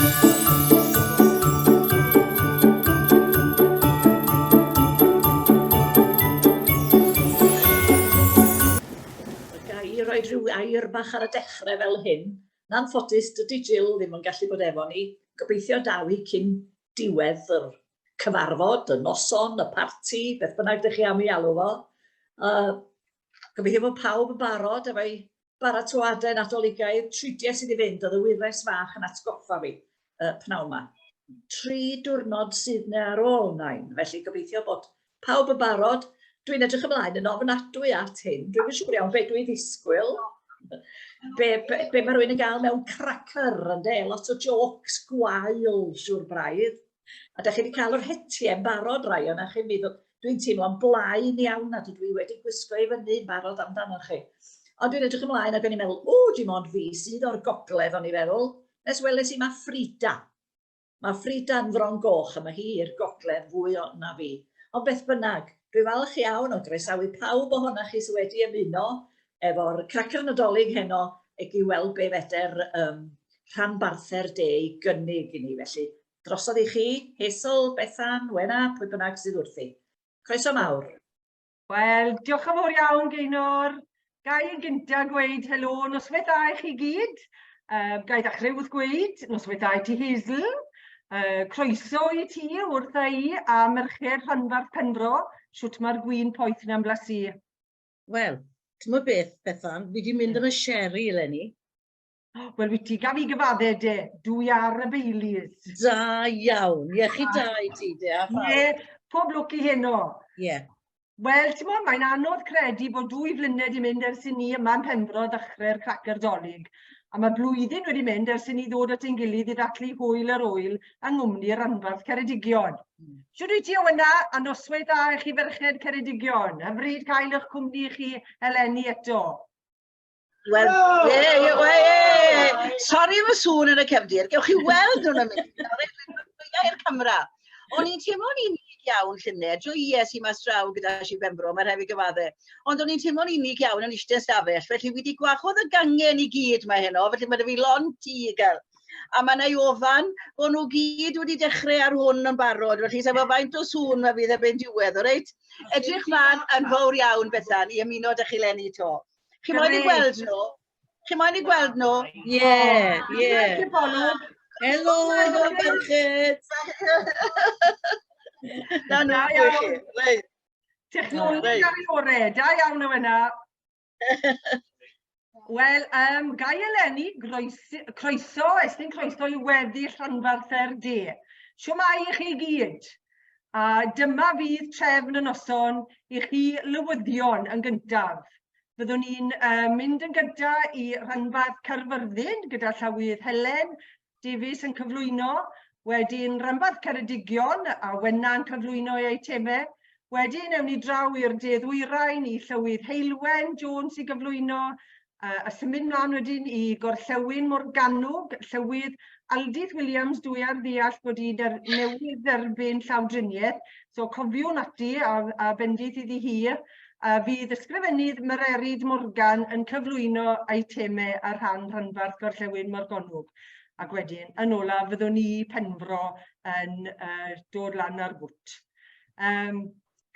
Ga i roi rhyw air bach ar y dechrau fel hyn? Yn anffodus, dydy Jill ddim yn gallu bod efo ni. Gobeithio daw hi cyn diwedd yr cyfarfod, y noson, y parti, beth bynnag dych chi am ei alw fo. Uh, gobeithio bod pawb yn barod efo'i baratoadau Nadoligaidd, tridiau sydd i fynd, oedd y wyres fach yn atgoffa fi uh, pnawn ma. Tri diwrnod sydd na ar ôl nain, felly gobeithio bod pawb yn barod. Dwi'n edrych ymlaen yn ofnadwy at hyn. Dwi'n yn siŵr iawn beth dwi'n ddisgwyl. Be, be, be mae rhywun yn gael mewn cracker, yndê? Lot o jokes gwael, siŵr braidd. A da chi wedi cael yr hetiau yn barod rai o'na chi, mi dwi'n teimlo'n blaen iawn a dydw i wedi gwisgo i fyny yn barod amdano chi. Ond dwi'n edrych ymlaen ac o'n i'n meddwl, o, dim ond fi sydd o'r gogledd, o'n i'n feddwl. Nes weles i mae Frida. Mae Frida yn fron goch a mae hi i'r gogledd fwy o na fi. Ond beth bynnag, dwi falch iawn o groesawu pawb ohonoch chi sydd wedi ymuno efo'r cracer Nadolig heno ac i weld be feder um, rhanbarthau'r de i gynnig i ni. Felly, drosodd i chi, Hazel, Bethan, Wena, pwy bynnag sydd wrthi. Croeso mawr. Wel, diolch yn fawr iawn, Geinor. Ga i yn gyntaf gweud helo, noswaith dda i chi gyd. Uh, ga i ddechrau wrth gweud, noswaith dda i ti Hazel. Uh, croeso i ti wrtha i a merched rhanbarth Penfro. Shwt mae'r gwin poeth na'n blasu? Wel, ti'n beth, Bethan, fi wedi mynd am y sherry eleni. Wel, wyt ti, gaf i gyfadde de, dwi ar y Baileys. Da iawn, iechyd da i ti de, a phawb. Ie, pob lwc i heno. Ie. Yeah. Wel, ti'n bod, mae'n anodd credu bod dwy flynedd i mynd ers i ni yma yn Penfro ddechrau'r cracer dolyg. A mae blwyddyn wedi mynd ers i ni ddod at ein gilydd i ddathlu hwyl yr wyl yng nghwmni ranbarth Ceredigion. Mm. Shwd wyt ti, Owenna? A noswaith dda i chi ferched Ceredigion. Hyfryd cael eich cwmni chi eleni eto. Wel, ie, ie, ie, Sori am y sŵn yn y cefndir. Gewch chi weld nhw'n y mynd. I'r camera. O'n i'n teimlo'n unig iawn llynedd. Joies i mas draw gyda Sir Benfro, mae rhaid fi gyfadde. Ond o'n i'n teimlo'n unig iawn yn eistedd stafell, felly fi wedi gwahodd y gangen i gyd mae heno, felly mae 'da fi lond tŷ i gael. A mae 'na i ofan bod nhw gyd wedi dechrau ar hwn yn barod, felly sa i'n faint o sŵn mae fydd erbyn diwedd, oreit? Edrych mlaen yn fawr iawn, Bethan, i ymuno 'da chi leni 'to. Chi moyn i gweld nhw? Chi moyn i gweld nhw? Ie, ie. Helo, merched. Na nhw, chi. Reit. Technoleg ar ei ore. Da iawn, Owenna. Wel, um, gai eleni groesi, croeso, estyn croeso i weddill rhanbarth de. Siwmai i chi gyd. A dyma fydd trefn y noson i chi lywyddion yn gyntaf. Fyddwn ni'n uh, mynd yn gyntaf i rhanbarth Caerfyrddin gyda Llywydd Helen Davies yn cyflwyno, wedyn rhanbarth Ceredigion a Wenna yn cyflwyno ei eitemau, wedyn ewn ni draw i'r De Ddwyrain i Llywydd Heulwen Jones i gyflwyno, a symud mlaen wedyn i Gorllewin Morgannwg, Llywydd Aldith Williams, dwi ar ddeall bod hi der, newydd dderbyn llawdriniaeth, so cofiwn ati a, a bendith iddi hi, a fydd ysgrifennydd Mererid Morgan yn cyflwyno eitemau ar rhan rhanbarth Gorllewin Morgannwg. Ac wedyn, yn olaf, fyddwn ni Penfro yn uh, dod lan ar gwt. Um,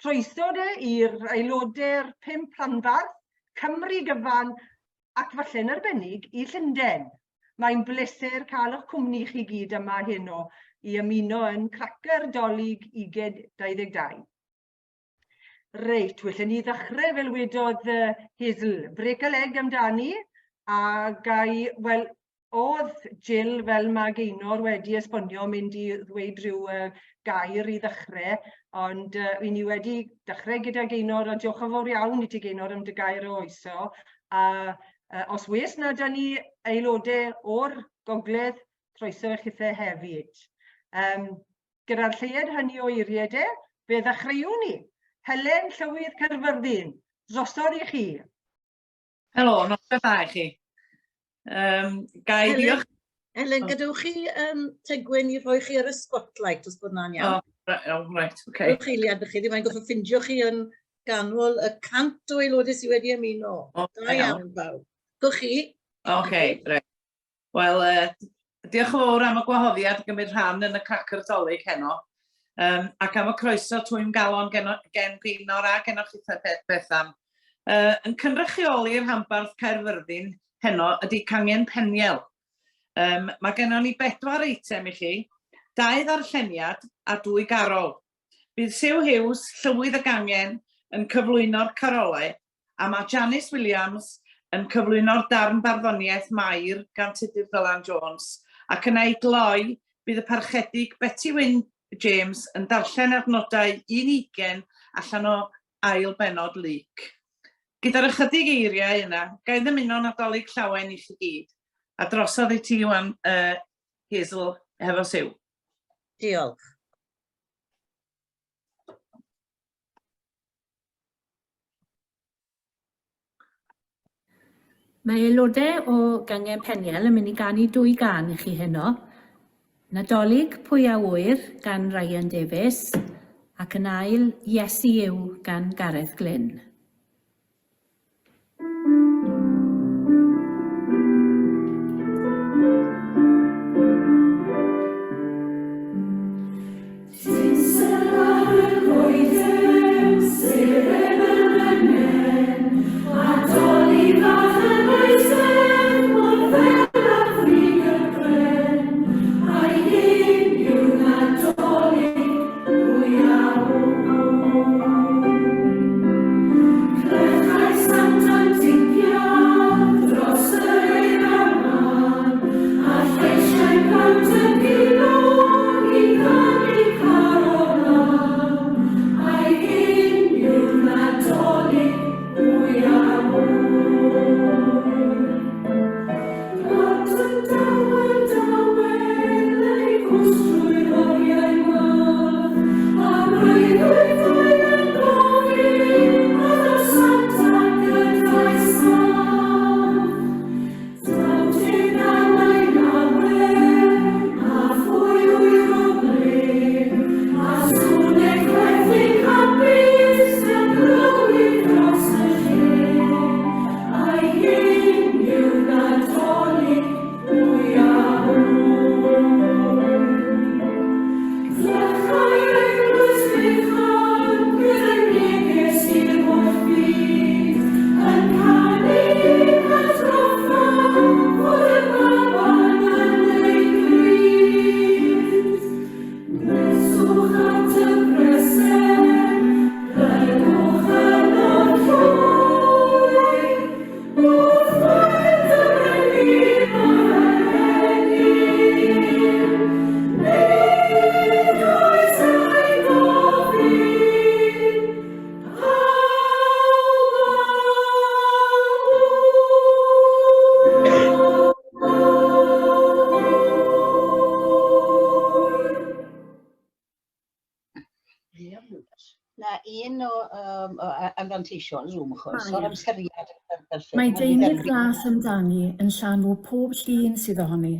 croeso de i'r aelodau'r pump rhanbarth, Cymru gyfan ac falle'n arbennig i Llundain. Mae'n bleser cael eich cwmni chi gyd yma heno i ymuno yn Cracer Dolig 2022. Reit, well ni ddechrau fel wedodd uh, Hazel, break a leg amdani, a gai, wel, Oedd Jill, fel mae Gaynor wedi esbonio, mynd i ddweud rhyw uh, gair i ddechrau, ond uh, i ni wedi dechrau gyda Gaynor, a diolch yn fawr iawn i ti Gaynor am dy gair o oeso. A uh, os wes na da ni aelodau o'r gogledd, croeso i chithau hefyd. Um, gyda'r lleied hynny o eiriau de, fe ddechreuwn ni. Helen Llywydd Caerfyrddin, drosodd i chi. Helo, noswaith dda i chi. Um, gai Helen, diolch... Helen, gadewch chi um, Tegwen i rhoi chi ar y spotlight os bod na'n iawn. Oh, right, oh, right, okay. Rhowch eiliad i chi, ddim yn goffa ffindio chi yn ganol y cant o aelodau sydd wedi ymuno. Oh, Da iawn, bawb. Gwch chi. Oce, okay, right. Wel, uh, Diolch yn fawr am y gwahoddiad i gymryd rhan yn y cracer Dolig heno. Um, ac am y croeso twym galon gen, gen Gaynor a genoch chi Bethan. Uh, yn cynrychioli'r rhanbarth Caerfyrddin heno ydy Cangen Peniel. Um, mae gennon ni bedwar eitem i chi, dau ddarlleniad a dwy garol. Bydd Sue Hughes, llywydd y gangen, yn cyflwyno'r carolau, a mae Janice Williams yn cyflwyno'r darn barddoniaeth Mair gan Tudur Dylan Jones, ac yna i gloi bydd y Parchedig Beti Wyn James yn darllen adnodau un i ugain allan o ail bennod Luc. Gyda'r ychydig eiriau yna, ga i ddymuno Nadolig Llawen i chi gyd, a drosodd i ti wan, uh, Hazel, hefo Sue. Diolch. Mae aelodau o Gangen Peniel yn mynd i ganu dwy gân i chi heno. Nadolig Pwy a Ŵyr gan Ryan Davies ac yn ail Iesu Yw gan Gareth Glyn. Na, un o um, o anfanteision Zoom, chos, o'r amseriad yn berffaith. Mae deunydd glas amdani yn llanw pob llun sydd ohoni,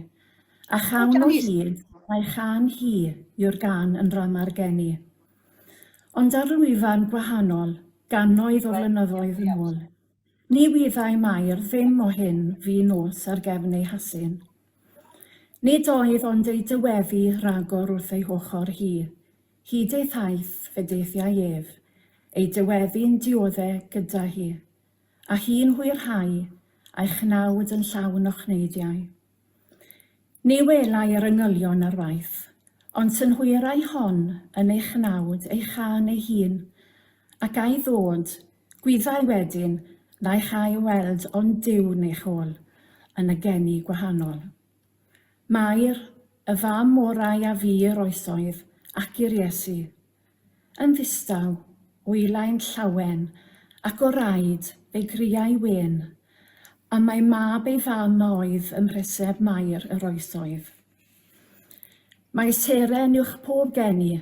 a chawn o hyd mai chân hi yw'r gân yn nrama'r geni. Ond ar lwyfan gwahanol, gannoedd o flynyddoedd yn ôl, ni wyddai Mair ddim o hyn fu nos ar gefn ei hasyn. Nid oedd ond ei dyweddi ragor wrth ei hochr hi, Hyd ei thaith, fe deithiai ef, ei dyweddi'n diodde gyda hi, a hi'n hwyrhau, a'i chnawd yn llawn o chneidiau. Ni welai yr angylion ar waith, ond synhwyrai hon yn ei chnawd ei chân ei hun, ac a'i ddod, gwyddai wedyn na'i châi weld ond Duw neu chôl yn y geni gwahanol. Mair, y fam orau a fu i'r oesoedd, ac i'r Iesu. Yn ddistaw, wylai'n llawen, ac o raid, fe griai wên, am mai mab ei fam a oedd ym mhreseb Mair yr oesoedd. Mae seren uwch pob geni,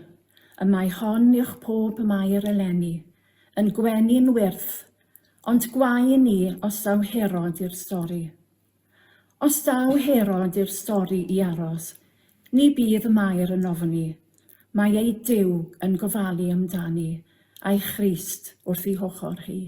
y mae hon uwch pob Mair eleni, yn gwenu'n wyrth, ond gwae ni os daw Herod i'r stori. Os daw Herod i'r stori i aros, ni bydd Mair yn ofni, mae ei Duw yn gofalu amdani, a'i Christ wrth ei hochr hi.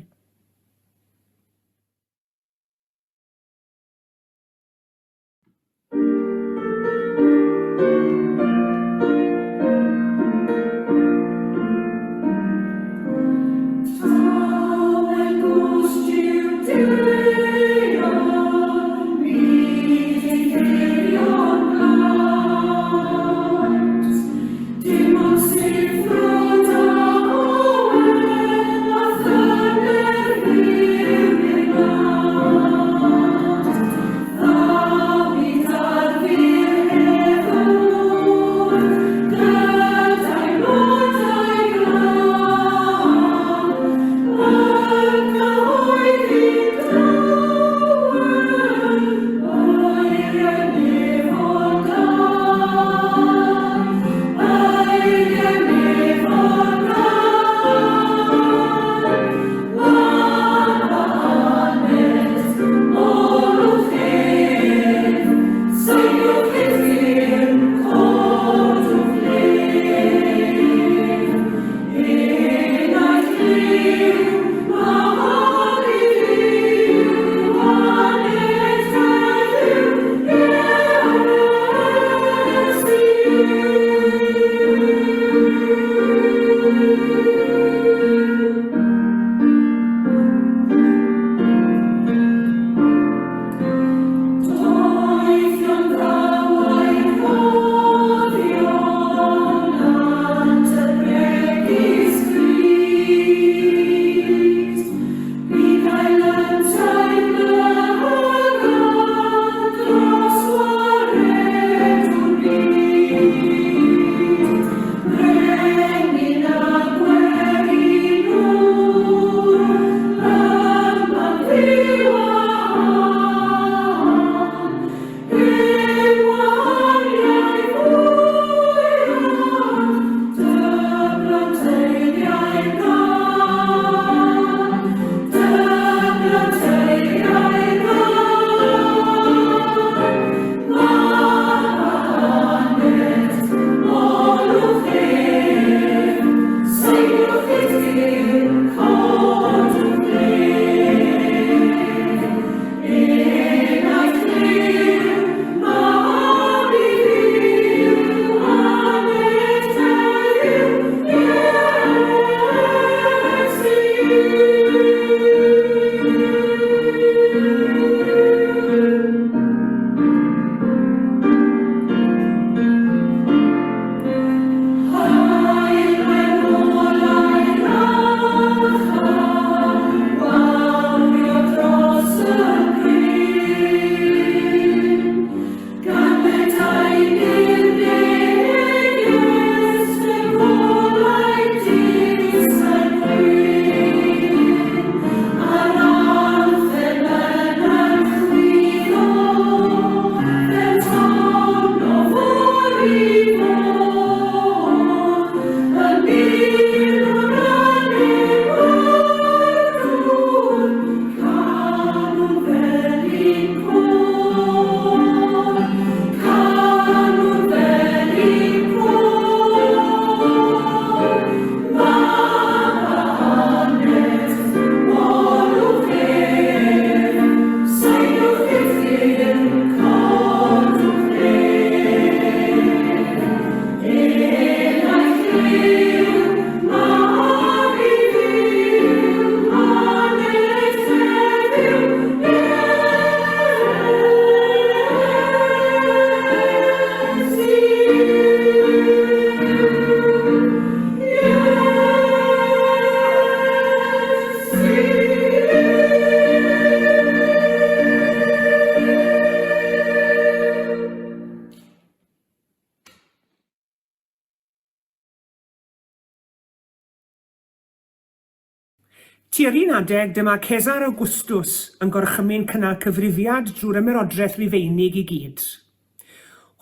Tua'r un adeg, dyma Cesar Augustus yn gorchymyn cynnal cyfrifiad drwy'r Ymerodraeth Rufeinig i gyd.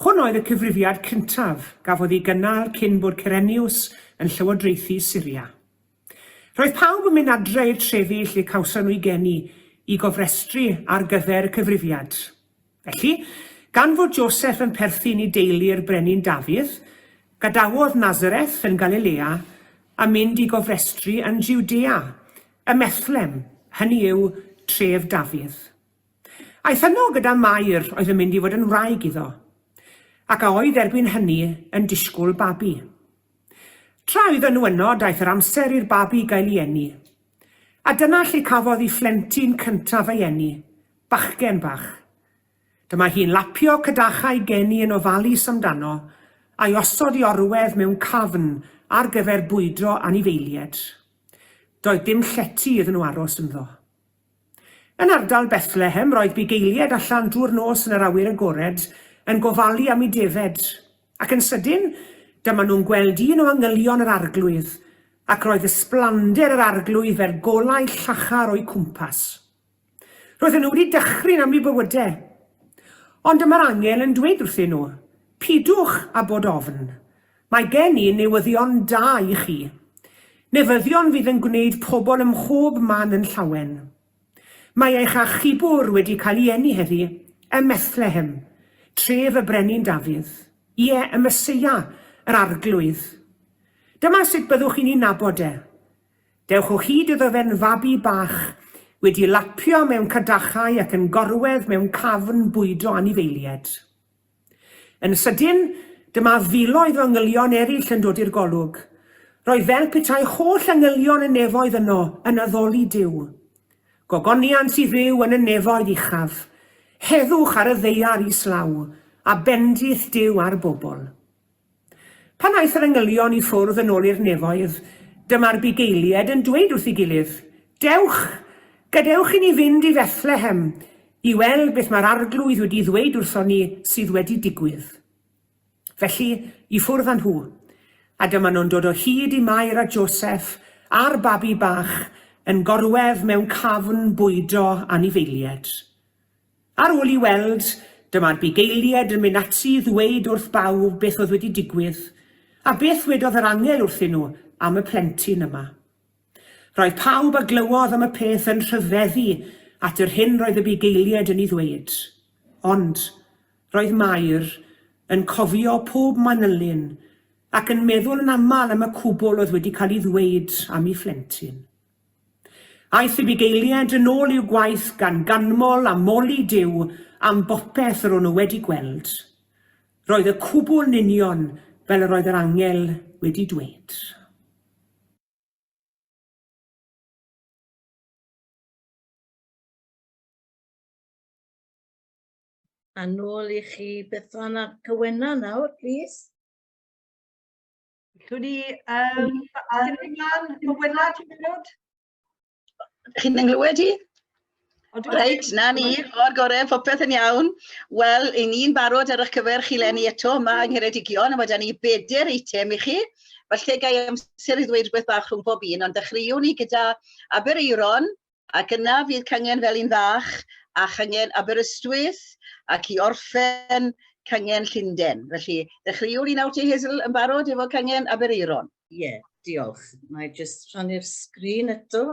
Hwn oedd y cyfrifiad cyntaf gafodd ei gynnal cyn bod Cyrenius yn llywodraethu Syria. Roedd pawb yn mynd adre i'r trefi lle cawson nhw'u geni i gofrestru ar gyfer y cyfrifiad. Felly, gan fod Joseff yn perthyn i deulu'r brenin Dafydd, gadawodd Nasareth yn Galilea a mynd i gofrestru yn Jwdea, ym Methlem, hynny yw, tref Dafydd. Aeth yno gyda Mair oedd yn mynd i fod yn wraig iddo, ac a oedd erbyn hynny yn disgwyl babi. Tra oedden nhw yno, daeth yr amser i'r babi gael ei eni. A dyna lle cafodd ei phlentyn cyntaf ei eni, bachgen bach. Dyma hi'n lapio cadachau geni yn ofalus amdano, a'i osod i orwedd mewn cafn ar gyfer bwydo anifeilied. Doedd dim llety iddyn nhw aros ynddo. Yn ardal Bethlehem roedd bugeiliaid allan drwy'r nos yn yr awyr agored yn gofalu am eu defaid, ac yn sydyn, dyma nhw'n gweld un o angylion yr Arglwydd, ac roedd ysblander yr Arglwydd fel golau llachar o'u cwmpas. Roedden nhw wedi dychryn am eu bywydau. Ond dyma'r angel yn dweud wrthyn nhw, Pidwch â bod ofn. Mae gen i newyddion da i chi. Newyddion fydd yn gwneud pobl ym mhob man yn llawen. Mae eich achubwr wedi cael ei eni heddi, ym Methlehem, tref y Brenin Dafydd. Ie, y Meseia, yr Arglwydd. Dyma sut byddwch chi'n ei nabod e. Dewch o hyd iddo fe'n fabi bach, wedi lapio mewn cadachau ac yn gorwedd mewn cafn bwydo anifeiliaid. Yn sydyn, dyma filoedd o angylion eraill yn dod i'r golwg. Roedd fel petai holl angylion y nefoedd yno yn addoli Duw. Gogoniant i Dduw yn y nefoedd uchaf, heddwch ar y ddaear islaw, a bendith Duw ar bobl. Pan aeth yr angylion i ffwrdd yn ôl i'r nefoedd, dyma'r bugeiliaid yn dweud wrth ei gilydd, Dewch, gadewch i ni fynd i Fethlehem i weld beth mae'r Arglwydd wedi ddweud wrthon ni sydd wedi digwydd. Felly, i ffwrdd â nhw. A dyma nhw'n dod o hyd i Mair a Joseff a'r babi bach yn gorwedd mewn cafn bwydo anifeiliaid. Ar ôl i weld, dyma'r bugeiliaid yn mynd ati i ddweud wrth bawb beth oedd wedi digwydd, a beth wedodd yr angel wrthyn nhw am y plentyn yma. Roedd pawb a glywodd am y peth yn rhyfeddu at yr hyn roedd y bugeiliaid yn ei ddweud. Ond, roedd Mair yn cofio pob manylyn ac yn meddwl yn aml am y cwbl oedd wedi cael ei ddweud am ei phlentyn. Aeth y bugeiliaid yn ôl i'w gwaith gan ganmol a moli Duw am bopeth yr o'n nhw wedi gweld. Roedd y cwbl yn union fel yr oedd yr angel wedi dweud. A nôl i chi Bethan a Cywena nawr, plîs. Allwn ni um, symud ymlaen? Rowena, ti'n barod? Chi'n nghlywed i? Reit, na ni, o'r gorau, popeth yn iawn. Wel, i ni'n barod ar eich cyfer chi leni eto yma yng Ngheredigion, a mae da ni bedair eitem i chi. Falle gai amser i ddweud rhywbeth bach rhwng bob un, ond dechreuwn ni gyda Aberaeron, Ac yna fydd cangen Felin Fach a changen Aberystwyth ac i orffen cangen Llundain. Felly, ddechreuwn ni nawr te Hazel yn barod efo cangen Aberaeron. Ie, yeah, diolch. Na i jyst rhannu'r sgrin eto.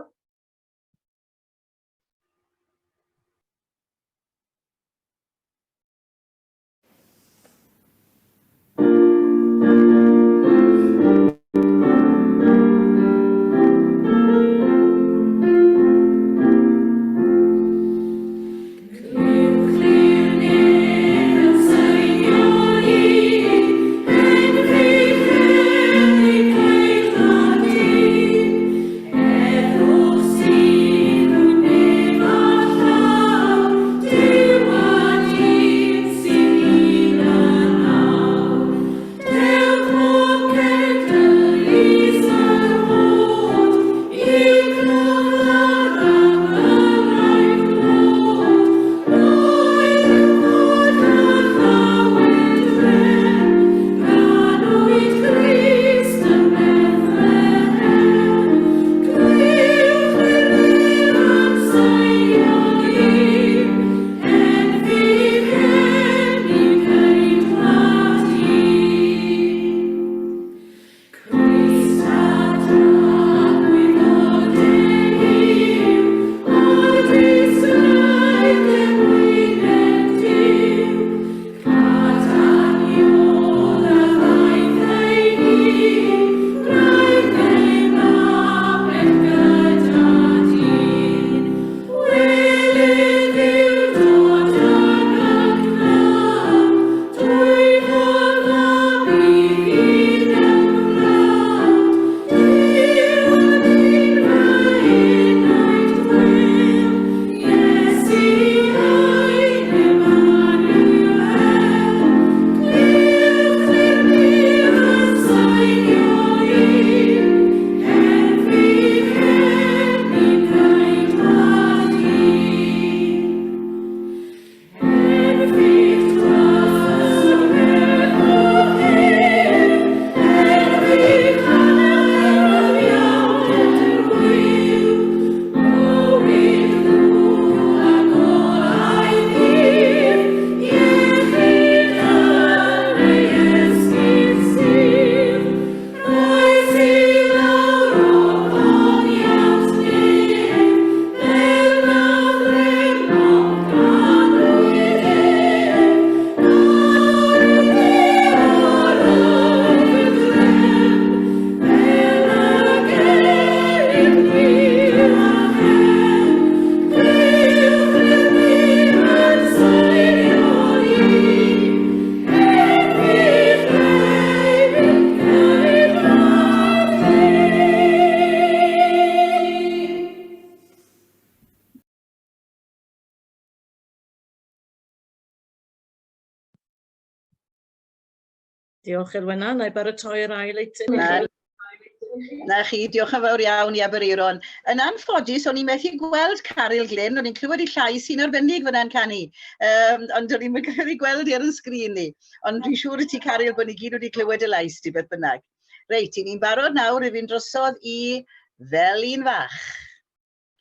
Diolch Elwenna, na i baratoi'r ail eitem i chi. Na chi, diolch yn fawr iawn i Aberaeron. Yn anffodus, o'n i'n methu gweld Caryl Glyn, o'n i'n clywed ei llais sy'n arbennig fyna'n canu, um, ond o'n i'n credu gweld hi ar yn sgrin ni. Ond dwi'n siŵr i ti, Caryl, bod ni gyd wedi clywed y lais di beth bynnag. Reit, i ni'n barod nawr i fynd drosodd i Felin Fach.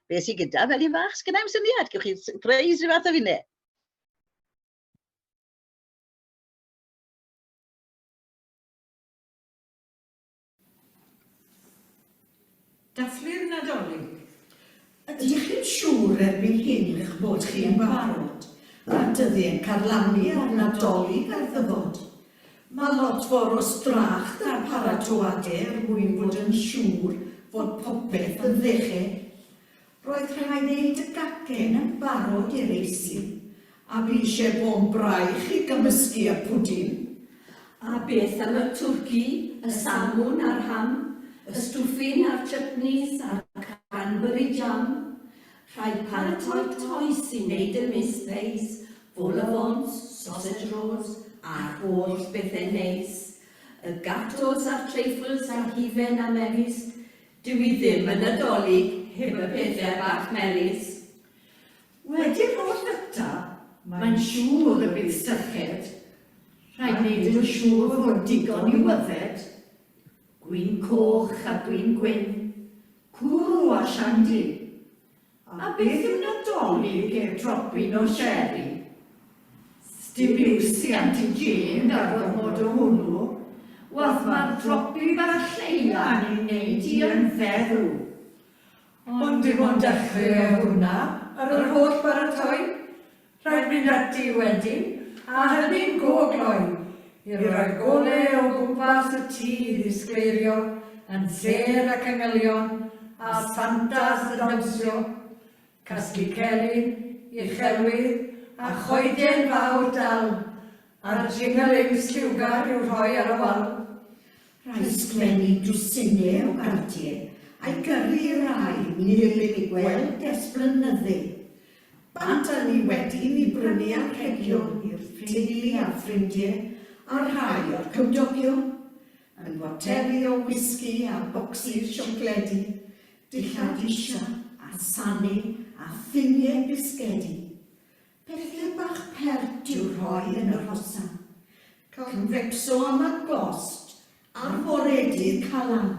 Be sy'n gyda Felin Fach? Sgynna i'm syniad, gewch chi surprise rhyw fath o finne. Dathlu'r Nadolig. Ydych chi'n siŵr erbyn hyn eich bod chi'n barod? Mae'r dyddie'n carlamu a'r Nadolig ar ddyfod. Mae lot fawr o stracht ar paratoade er mwyn bod yn siŵr fod popeth yn ddeche. Roedd rhaid neud y gacen yn barod i'r eisin, a fi isie bôn braich i gymysgu â pwdin. A beth am y twrci, y salmwn a'r ham, y stwffin a'r chutneys a'r cranberry jam? Rhaid paratoi toes i neud y mince pies, vol-au-vents, sausage rolls a'r holl bethe neis. Y gateaux a'r treifls a'r hufen a mefus, Dyw hi ddim yn Nadolig heb y pethe bach melys. Wedi'r holl fyta, mae'n siŵr y bydd syched. Rhaid neud yn siŵr fod digon i'w yfed. Gwin coch a gwin gwyn, cwrw a siandi. A beth yw Nadolig heb dropyn o sherry? Sdim iws i Anti Jane gael gormod o hwnnw, wath ma'r dropi bach lleia'n ei wneud hi yn feddw. Ond dim ond dechre oedd hwnna, ar yr holl baratoi. Rhaid mynd ati wedyn, a hynny'n go gloi, i roi gole o gwmpas y tŷ i ddisgleirio yn sêr ac angylion a Santas yn dawnsio, casglu celyn, uchelwydd a choeden fawr dal, a'r jingalings lliwgar i'w rhoi ar y wal. Rhaid sgwennu dwsinau o gardiau a'i gyrru i rai ni ddim eu gweld ers blynydde. Bant â ni wedyn i brynu anrhegion i'r teulu a'r ffrindie a rhai o'r cymdogion, yn boteli o wisgi a bocsys siocledi, dillad isha a sane a thinie bisgedi. Pethe bach pert i'w rhoi yn y hosan. Cymfecso am y gost ar foredydd Calan.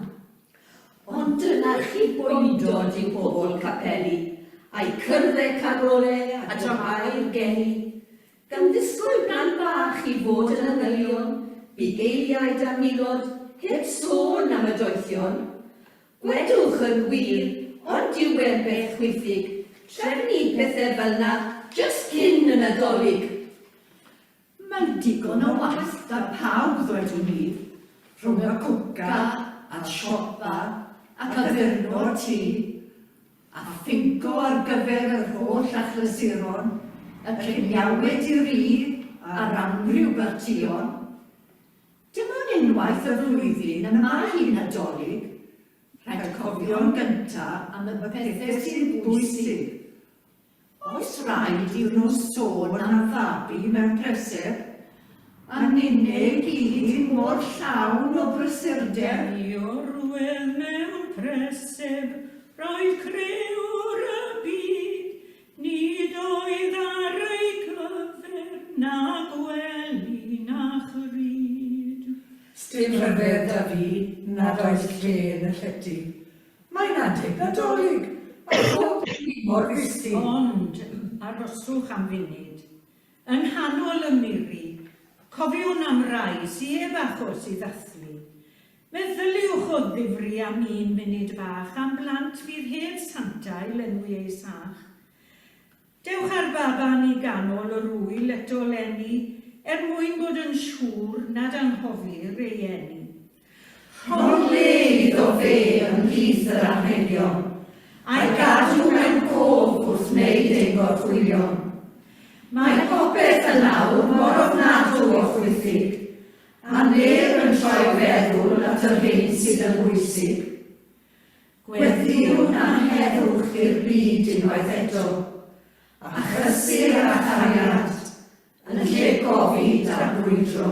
Ond dyna chi boendod yw pobl capeli, a'u cyrfe carole a dramâu'r geni, gan ddisgwyl plant bach i fod yn angylion, bugeiliaid a milod, heb sôn am y doethion. Gwedwch yn wir, ond dyw e'n beth chwithig, trefnu pethe fel 'na jyst cyn y Nadolig. Mae digon o waith 'da pawb ddwedwn i, rhwng y cwca a'r siopa ac addurno'r tŷ, a phinco ar gyfer yr holl achlysuron, y ciniawyd di-ri a'r amryw bartïon. Dim ond unwaith y flwyddyn y mae hi'n Nadolig, rhaid cofio'n gynta am y pethe sy'n bwysig. Oes raid i nhw sôn am fabi mewn preseb? A ninne i gyd mor llawn o brysurdeb? I orwedd mewn preseb, roedd crëwr y byd, Nid oedd ar ei gyfer na gwely na chryd. Sdim rhyfedd 'da fi nad oes lle yn y llety. Mae'n adeg Nadolig, a phob un mor fusi. Ond, arhoswch am funud. Yng nghanol y miri, cofiwn am rai sy heb achos i ddathlu. Meddyliwch o ddifri am un munud bach am blant fydd heb Santa i lenwi eu sach. Dewch â'r baban i ganol yr ŵyl eto 'leni er mwyn bod yn siŵr nad anghofir ei eni. Rhoi le iddo fe ymhlith yr anrhegion, a'i gadw mewn cof wrth wneud ein gorchwylion. Mae popeth yn awr mor ofnadw o chwithig, A neb yn troi feddwl at yr hyn sydd yn bwysig. Gweddïwn am heddwch i'r byd unwaith eto, a chysur a chariad, yn lle gofid a brwydro.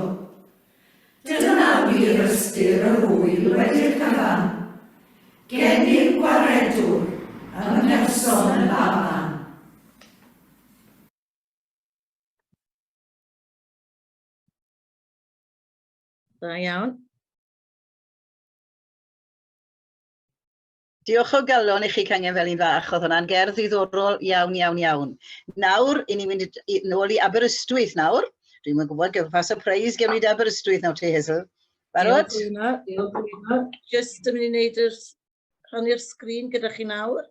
wir ystyr yr ŵyl wedi'r cyfan. Geni'r Gwaredwr ym mherson y baban. Da iawn. Diolch o galon i chi Cangen Felin Fach, oedd hwnna'n gerdd ddiddorol iawn, iawn, iawn. Nawr, i ni'n mynd nôl i Aberystwyth nawr. Dwi'm yn gwybod pa surprise gewn ni 'da Aberystwyth nawr te, Hazel. Barod? Diolch, Diolch, Just yn mynd i wneud yr rhannu'r sgrin gyda chi nawr.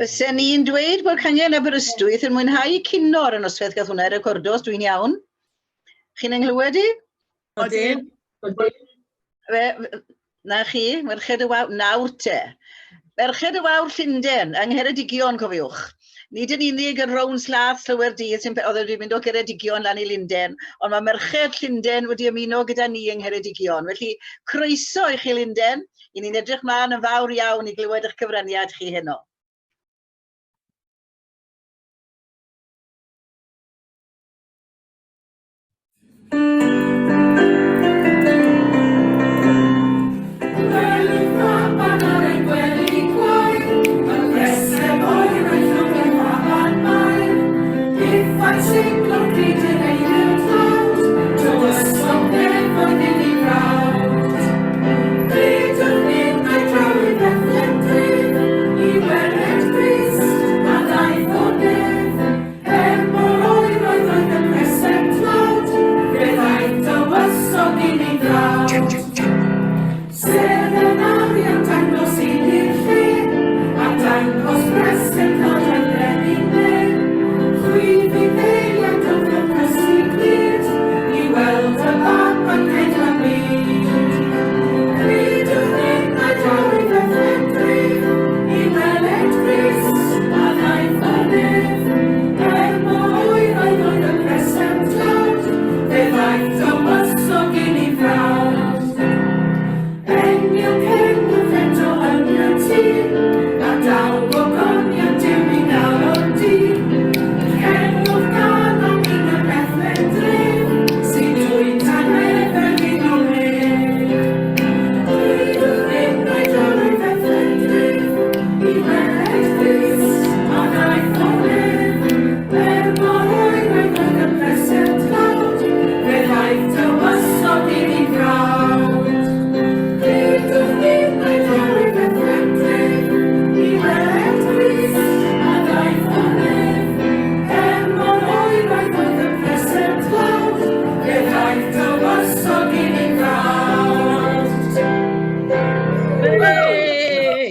Bysen ni'n dweud bod cangen Aberystwyth yn mwynhau cino ar y noswaith gath hwnna recordo, os dwi'n iawn. Chi'n ynghlywed i? Odyn. Fe, na chi, Merched y Wawr, nawr te. Merched y Wawr Llundain, yng Ngheredigion, cofiwch. Nid yn unig yn rownd slath llawer dydd sy'n oedd wedi mynd o Geredigion lan i Lunden, ond mae merched Llundain wedi ymuno gyda ni yng Ngheredigion. Felly, croeso i chi Lunden, i ni'n edrych mlaen yn fawr iawn i glywed eich cyfraniad chi heno. Er mor oer oedd oedd y preseb tlawd, fe ddaeth tywysog i ni frawd. Sedd yn arian dangos i ni'r lle, a dangos preseb tlawd a'i brenin le. Chwi fydd eiliad o fel cysgu glyd, i weld y baban caethlan byd. Credwch ninnau draw i Fethlehem dref, i weled Crist a ddaeth o'r nef. Er mor oer oedd oedd y preseb tlawd, fe ddaeth tywysog i ni frawd. Ennill cenwch eto yn y tŷ, a daw gogoniant Duw i galon dyn. Cenwch gan am un y Bethlehem dref, sy'n dwyn tangnefedd i o'r nef. Clydwch ninnau draw i Bethlehem dref, i weled Crist a ddaeth o'r nef. Er mor oer oedd oedd y preseb tlawd, fe ddaeth tywysog i ni frawd. Clydwch ninnau draw i Bethlehem dref, i weled Crist a ddaeth o'r nef. Er mor oer oedd oedd y preseb tlawd, fe ddaeth tywysog i ni frawd. Hooray!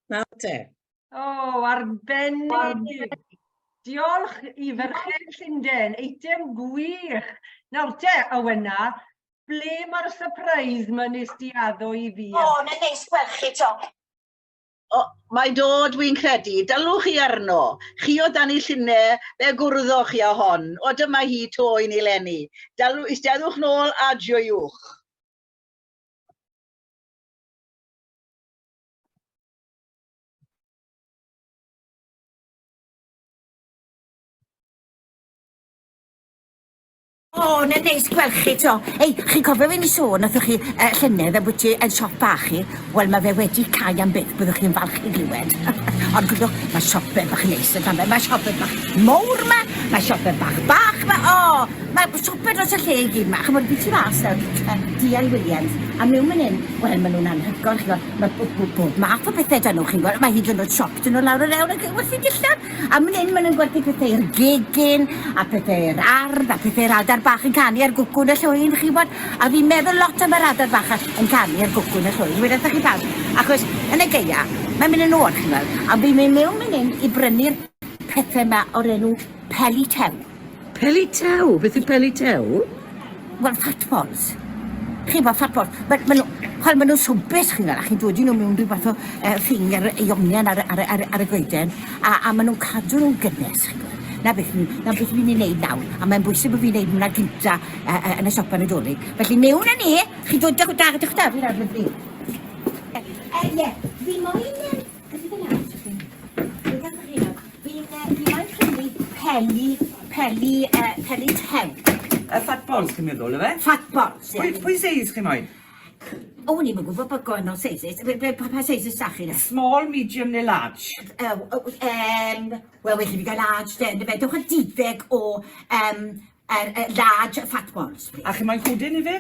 Nawr te. O, arbennig. Diolch i Ferched Llundain, eitem gwych. Nawr te, Awena, ble mae'r surprise ma nes di addo i fi? O, na neis gweld chi to. O, mae dod, wi'n credu. Dalwch chi arno. Chi o dan i llune, fe gwrddoch chi â hon. O, dyma hi to i ni leni. Dalw, eisteddwch nôl a joiwch. O, na neis gweld chi 'to. Ei, chi'n cofio fi ni sôn wrthoch chi uh, llynedd ambwti yn siop bach chi? Wel, mae fe wedi cau am byth, byddwch chi'n falch i glywed. Ond gwydwch, mae siope bach neis yn Llanfair. Mae siope bach mowr ma, mae siope bach bach ma. O, mae siope dros y lle i gyd ma. Chymod, fi tu fas nawr, uh, D.L. Williams, a mewn fan hyn, wel, maen nhw'n anhygoel, chi'n gweld. Mae bob, bob math o bethau dan nhw, chi'n gweld. Mae hyd yn oed siop dyn nhw lawr yr ewl ac werthu dillad. A man hyn maen nhw'n gwerthu pethau i'r gegin, a pethau i'r ardd, a pethau i'r adar bach yn canu ar gwcw yn y llwyn, chi'n gwybod? A fi'n meddwl lot am yr adar bach yn canu ar gwcw yn y llwyn, wedodd chi pam. Achos yn y gaea, mae'n mynd yn oer, chi'n gweld. A fi'n mynd mewn man hyn i brynu'r pethau yma o'r enw peli tew. Peli tew? Beth yw peli tew? Wel, fat balls. Chi'n gwybod, fat balls. Ma, ma nhw, chwel, ma nhw'n swmpus, chi'n gweld, a chi'n dod i nhw mewn rhyw fath o uh, thing ar y iongen ar, ar, ar, ar y goeden, a, a ma nhw'n cadw nhw'n gynnes, chi'n gweld. Na beth, na beth fi'n ei wneud nawr, a mae'n bwysig bod fi'n wneud hwnna gynta uh, uh, yn y siopa Nadolig. Felly mewn â ni, chi'n dod da, da, da, da, fi'n arfer fi. Ie, fi moyn... Beth yw nawr, Justin? Beth ydych chi nawr? Fi'n fi moyn prynu peli, peli, peli tew. Y fat balls chi'n meddwl, yfe? Fat balls, ie. Pwy, pwy seis chi moyn? O, ni'n gwybod bod gwahanol sizes. Pa, pa sizes da chi na? Small, medium neu large? Um, Wel, well i fi gael large den, fe. Dewch â deuddeg o um, large fat balls, please. A chi moyn cwdyn i fi?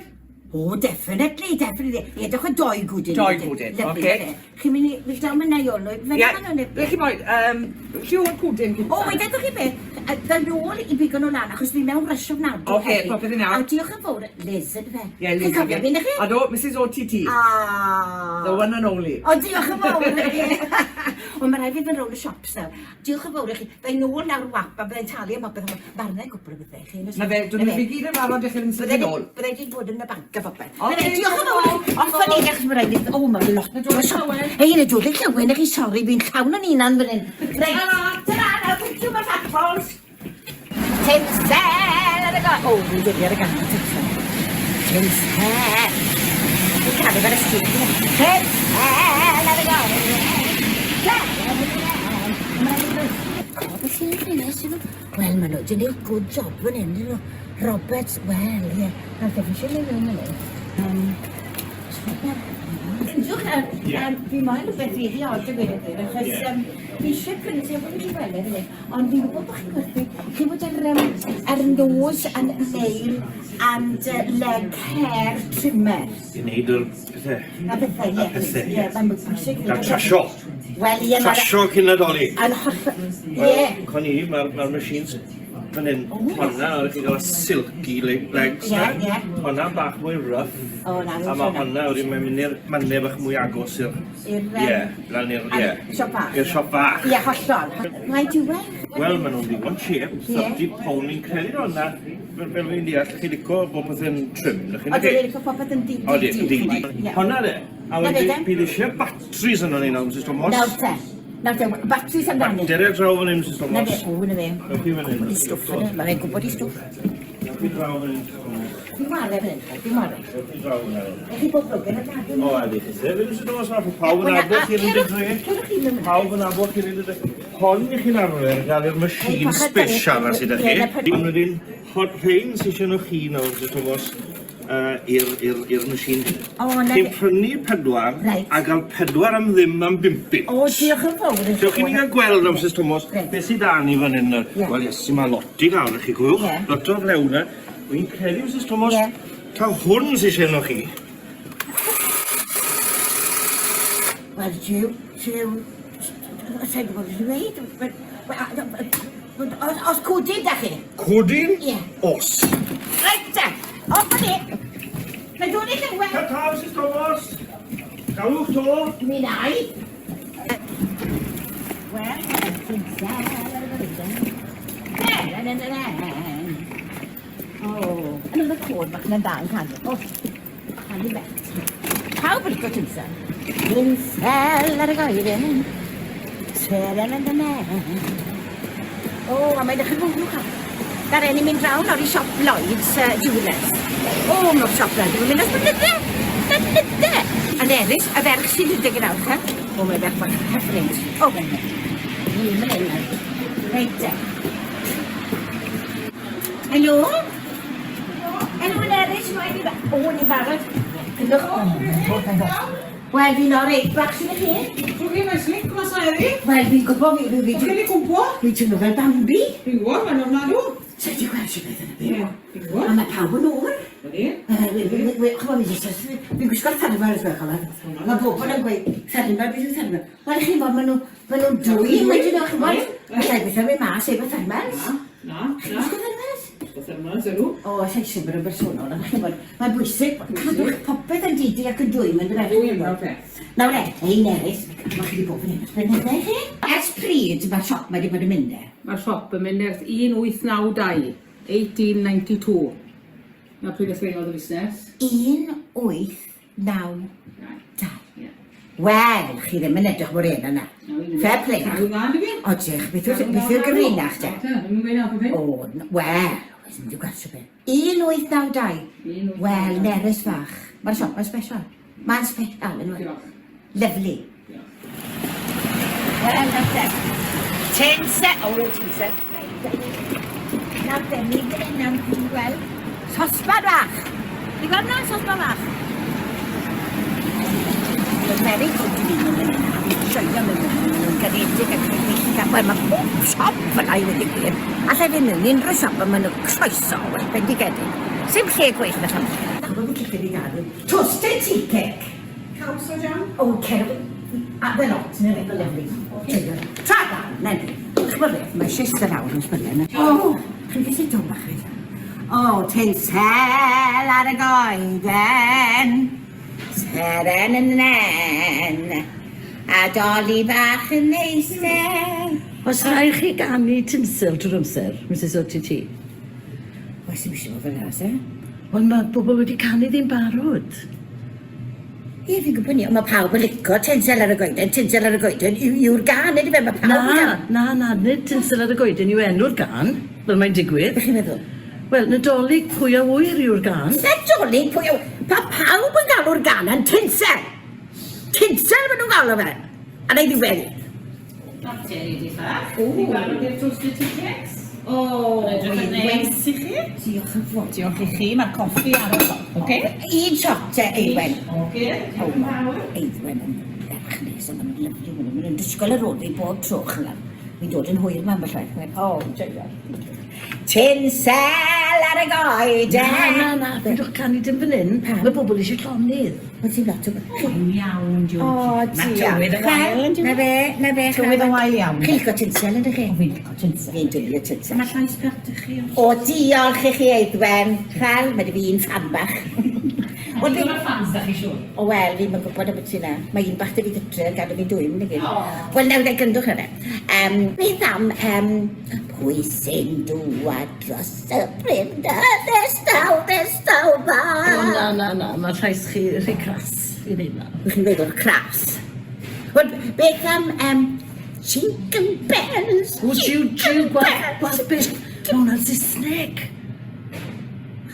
O, definitely, definitely. Ie, dewch â doi gwdyn. Doi gwdyn, oce. Chi'n mynd i... Fi dal mynd i ôl nhw. Ie, ble chi moyn? Um, chi o'r cwdyn cynta? O, wedyn chi beth, dda nôl i bigo nhw lan, achos fi mewn rush ofnadwy. Oce, popeth yn iawn. A diolch yn fawr, Liz, ydw fe? Ie, Liz. Chi'n cofio fi, na chi? Ado, Mrs OTT. Ah. The one and only. O, diolch yn fawr. Wel, mae rhaid fi fynd rownd y siop nawr. Diolch yn fawr i chi. Fydda i nôl nawr wap a fydda i'n talu am bopeth. Mae arna i gwpl o bethau i chi. Na fe, dwn i gyd yn barod i chi ddim sydyn nôl. Bydda i wedi bod yn y banc a popeth. Oce, diolch yn fawr i chi. Off â ni, achos mae rhaid i... O, mae lot o siop. Hei, Nadolig Llawen i chi, sori, fi'n llawn o'n hunan fan hyn. Reit. Ta-ra, nawr, thank you, my fat balls. Tinsel ar y go... O, fi'n dod ar y gan, tinsel. Tinsel. Fi'n canu fel y stryd. Tinsel ar y go... Beth sy'n ffenest nhw? Wel, maen nhw wedi gwneud good job fan hyn, dyn nhw. Roberts, wel, ie. Nawr, fe fi eisiau mynd mewn fan hyn. Ffeindiwch, fi moyn rhywbeth rili od a gweud y gwir, achos fi eisiau prynu, ti'n gwybod beth i weld fan hyn, Ond fi'n gwybod bod chi'n gwerthu, chi'n bod yr, um, yr nose and nail and leg hair trimmer. I wneud yr pethau. A pethau, ie. A pethau, ie. Mae'n bwysig. Gael trasio. Wel, ie. Trasio cyn Nadolig. Yn holl... Ie. Con i, mae'r ma machines fan hyn, honna, o'r chi gael silky legs Ie, ie. Honna bach mwy rough. O, na. A mae honna, wedyn mae'n mynd i'r mannau bach mwy agos i'r... I'r... Ie, lan i'r, ie. Siop fach. I'r siop fach. Ie, hollol. Mae diwedd. Wel, maen nhw'n ddigon cheap, £30 fi'n credu ond na, fel fel fi'n deall, chi'n lico bod pethau'n trim, na chi? Odw, fi'n lico popeth yn di, di, Odi, di, di. Honna de. A wedyn bydd eisiau batteries yno ni nawr, Mrs Thomas. Nawr te. Nawr te, batteries amdani. Dere draw fan hyn, Mrs Thomas. Na fe, o, na fe. Ewch chi fan hyn. Gwybod i stwff, mae fe'n gwybod i stwff. Ewch chi draw fan hyn, Mrs Thomas. Fi'n ware fan hyn, fi'n ware. Ewch chi draw fan hyn. Ewch chi bob blwg yn y dadw. O, ydy chi se. Fe Mrs Thomas, mae pawb yn abo chi'n y dre. Pawb yn abo chi'n y dre. Hon i chi'n arfer gael i'r machine special na sydd â chi. Ond wedyn, hon rhain sydd eisiau nhw chi nawr, Mrs Thomas, i'r machine hyn. O, na Chi'n prynu pedwar Reit. a gael pedwar am ddim am bump punt. O, diolch yn fawr i chi. Dewch i ni gael gweld nawr, Mrs Thomas, Reit. beth sydd 'da ni fan hyn nawr. Ie. Wel, Iesu, mae lot i gael i chi, cofiwch. Ie. Lot o flew 'na. Wi'n credu, Mrs Thomas, Ie. taw hwn sy isie arnoch chi. Wel, jiw, jiw, sa i'n gwybod beth i ddweud. Os, os cwdyn da chi? Cwdyn? Ie. Os. Reit te, off â ni. Mae dod i Lleuwen. Ta-ta, Mrs Thomas. Galwch to. Mi wna i. Wel, O, yn oedd y côr bach yn dda yn canu. O, canu bet. Pawb yn licio tinsel. Tinsel ar y goeden. Seren yn dyna. O, a mae'n dechrau bwrw cael. Dar ni'n mynd draw nawr i siop Lloyds Jewelers. O, mae'r siop Lloyds yn mynd ers blynydde. Blynydde! A Nerys, y ferch sy'n rhedeg yn awr, he? O, mae ferch bach hyfryd. O, fan hyn. Ni'n mynd hyn. Reit te. Helo? O, ni'n barod. Gydwch. O, my God. Wel, fi'n oreit bach sy'n chi. Dwi'n mae'n slick mas na heddi. Wel, fi'n gwybod, fi... Fi, Fi'n gwybod. Fi'n teimlo fel Bambi. Fi'n gwybod, mae'n ofnadw. Ti wedi gweld rhywbeth yn y byw? Ie, fi'n gwybod. A mae pawb yn oer. Ydy. Ch'mo' fi jyst fi'n gwisgo'r thermal as well, ch'mo'. Mae bobl yn gweud, thermal, beth yw thermal? Wel, chi'n bod, maen nhw, maen nhw'n dwym wedyn nhw, chi'n bod? Alla i beth am mynd mas efo thermals. Na, na. Chi'n gwisgo thermals? Gwisgo thermals, ydw. O, alla i eisiau bod yn bersonol, ond chi'n bod, mae'n bwysig cadw'ch popeth yn didi ac yn dwym yn dyfe? Dwym, fel peth. Nawr e, ein Nerys, mae chi wedi bod fan hyn ers blynydde, chi? Ers pryd mae'r siop mae wedi bod yn mynd e? Mae'r siop yn mynd ers 1892, 1892. Na pryd ddechreuodd y busnes. 1892. Wel, chi ddim yn edrych mor hen yna. Fair play. Cadw dda, ynddi fi? Odych, beth yw'r beth yw'r gyfrinach te? Ddim yn gweud nawr, O, wel, oes mynd i'w gwerthu beth. 1892. Wel, Nerys fach. Mae'r siop yn special. Mae'n special, yn Diolch. Lovely. Wel, nawr te. Tinsel. O, tinsel. Nawr te, ni fan hyn nawr, chi'n gweld. Sosban fach. Chi'n gweld na, sosban fach? Wel, very good i fi mynd yn yna. Fi'n joio mynd yn yna. Maen nhw'n garedig ac yn gweithio. Wel, mae pob siop fel i wedi gwir. Alla i fynd mewn i unrhyw siop a maen nhw croeso, wel, bendigedig. Sim lle gwell na Llanfair. Gwybod beth lle fi gael? Toasted tea cake. Caws o jam? O, cer... A, the lot, neu fe, lovely. Joio. Tra da, na ni. Ch'mod beth, mae eisiau eistedd lawr yn sbylen. O, chi'n gallu dod bach reit. O, tinsel ar y goeden, seren yn nen, a doli bach yn eistedd. Oes rhaid chi ganu tinsel trwy'r amser, Misus OTT? Oes dim eisiau bod fel 'na, oes e? Wel, mae bobl wedi canu ddi'n barod. Ie, fi'n gwybod 'ny, ond mae pawb yn lico tinsel ar y goeden, tinsel ar y goeden yw, yw'r gân, ydy fe? Mae pawb yn Na, gân. na, na, nid tinsel ar y goeden yw enw'r gân, fel mae'n digwydd. Be chi'n meddwl? Wel, Nadolig pwy a ŵyr yw'r gân. Nadolig pwy a ŵyr? Mae pawb yn galw'r gân yn tinsel! Tinsel maen nhw'n galw fe! A na i ddiwedd. Nawr te, Lady Fach. Chi'n barod i'r toasted tea cakes? O, Mae'n edrych yn neis i chi. Diolch yn fawr. Diolch i chi, mae'r coffi ar y top, oce? Un shot te, Eiddwen. Oce, diolch yn fawr. Eiddwen yn ferch neis, ond mae'n lyfli, maen nhw'n disgwyl ar ôl fi bob tro, ch'mod. Fi'n dod yn hwyr 'ma ambell waith. O, joio. Tinsel ar y goeden! Na, na, na, peidiwch canu dim fan hyn. Pam? Mae bobl eisiau llonydd. Wel, ti'n lot o... Yn iawn, Georgie. O, Mae tywydd yn wael, yn Na fe, na fe. Tywydd yn wael iawn. Chi'n licio tinsel, ydych chi? O, fi'n licio tinsel. Fi'n dwlu tinsel. Mae llais pert i chi. O, diolch i chi, Eiddwen. Chal, mae dy fi un ffan bach. Wel, Digon o ffans da chi, siŵr. O, wel, fi'n gwybod am beth yna. Mae un bach dy fi gytre yn gadw fi dwym, nag yw? Wel, nawr, gryndwch na fe. Um, beth am um, pwy sy'n dŵad dros y bryn ddistaw, ddistaw bach? O, na, na, na, mae llais chi rhy cras i wneud na. Wych chi'n gweud o'r cras. Wel, beth am um, Jingle Bells? O, jiw, jiw, gwaith, gwaith beth. Mae hwnna'n Saesneg.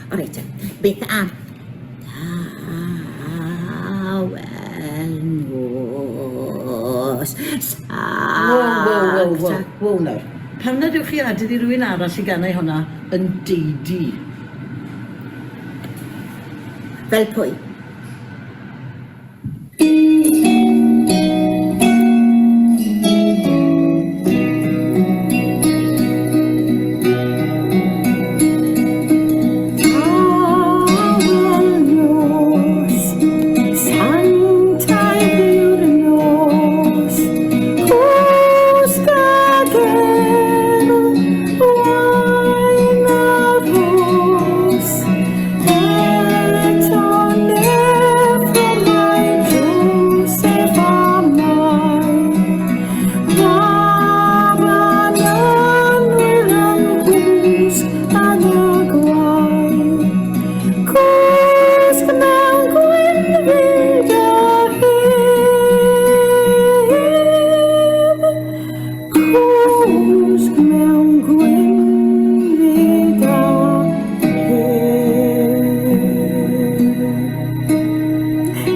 O, reit, beth am Tawel nos Wow, wow, wow, wow, wow nawr. Pam nad yw'ch chi adael i rywun arall i ganu hwnna yn deidi? Fel pwy?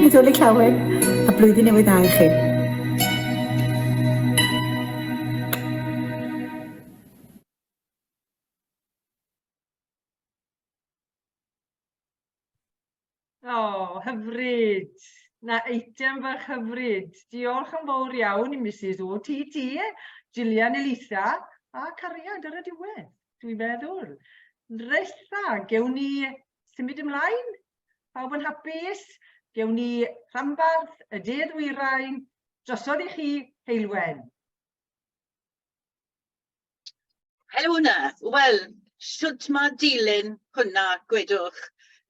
Nadolig Llawen a blwyddyn newydd dda i chi. O, oh, hyfryd. Na eitem fach hyfryd. Diolch yn fawr iawn i Mrs OTT, Gillian Elisa a Cariad ar y diwedd, dwi'n meddwl. Reit dda, gewn ni symud ymlaen? Pawb yn hapus? Gewn ni rhanbarth y De Ddwyrain drosodd i chi, Heulwen. Helo 'na. Wel, shwt ma' dilyn hwnna, gwedwch?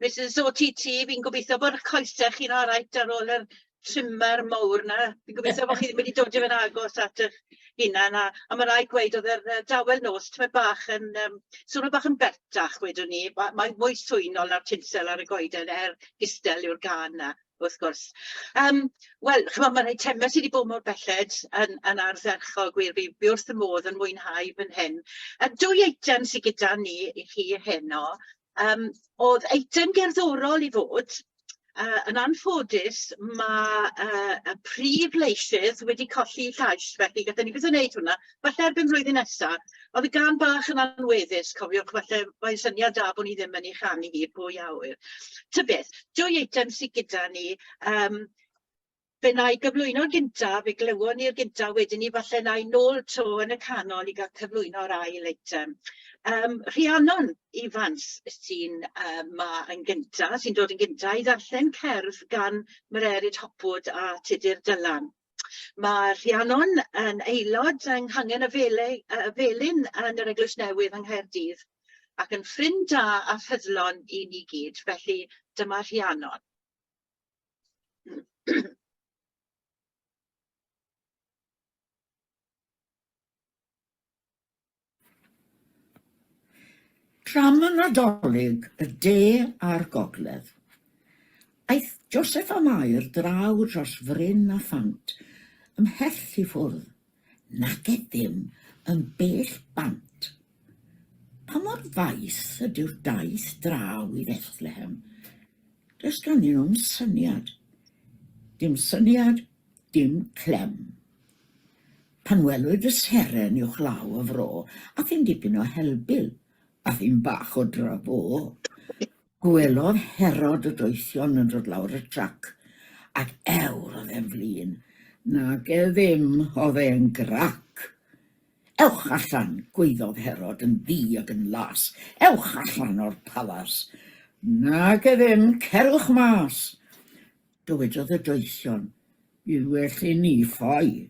Misus OTT, fi'n gobeithio bod eich coesau chi'n alright ar ôl yr trimmer mowr 'na. Fi'n gobeithio bod chi ddim wedi dod i fe'n agos at eich hunan a, a ma' raid gweud oedd yr yy dawel nos tymed bach yn yym swnio bach yn bertach wedwn i. Ma' mae'n mwy swynol na'r tinsel ar y goeden er gystel yw'r gân 'na. wrth gwrs. Yym, wel, chimod, mae'r eitemau sydd wedi bod mor belled yn, yn ardderchog, wir, fi, fi wrth y modd yn mwynhau fan hyn. Y dwy eitem sydd gyda ni i chi heno, um, oedd eitem gerddorol i fod, uh, yn anffodus, mae uh, y prif leisydd wedi colli llais, felly gallen ni byth yn wneud hwnna. Falle erbyn flwyddyn nesaf. Oedd y gan bach yn anweddus, cofiwch, falle mae'n syniad da bod ni ddim yn ei chanu hi, pwy a ŵyr. Ta beth, dwy eitem sydd gyda ni. Um, fe na i gyflwyno'r gynta, fe glywon ni'r gynta, wedyn ni falle na i nôl to yn y canol i gael cyflwyno'r ail eitem. Um, Rhiannon Ifans sy'n um, ma yn gynta, sy'n dod yn gynta i ddarllen cerdd gan Mererid Hopwood a Tudur Dylan. Mae Rhiannon yn aelod yng Nghangen y Fele, y Felin yn yr Eglwys Newydd yng Nghaerdydd ac yn ffrind da a ffyddlon i ni gyd, felly dyma Rhiannon. Drama Nadolig y De a'r Gogledd. Aeth Joseph a Mair draw dros fryn a phant, ymhell i ffwrdd, nage ddim yn bell bant. Pa mor faith ydyw'r daith draw i Fethlehem? Does ganddyn nhw'm syniad. Dim syniad, dim clem. Pan welwyd y seren uwchlaw y fro, ath hi'n dipyn o helbul, ath hi'n bach o drafo. Gwelodd Herod y doethion yn dod lawr y trac, ac ewr oedd e'n flin. Nage ddim, oedd e'n grac. Ewch allan, gwaeddodd Herod yn ddu ac yn las, ewch allan o'r palas. Nage ddim, cerwch mas. Dywedodd y doethion, Bydd well i ni ffoi.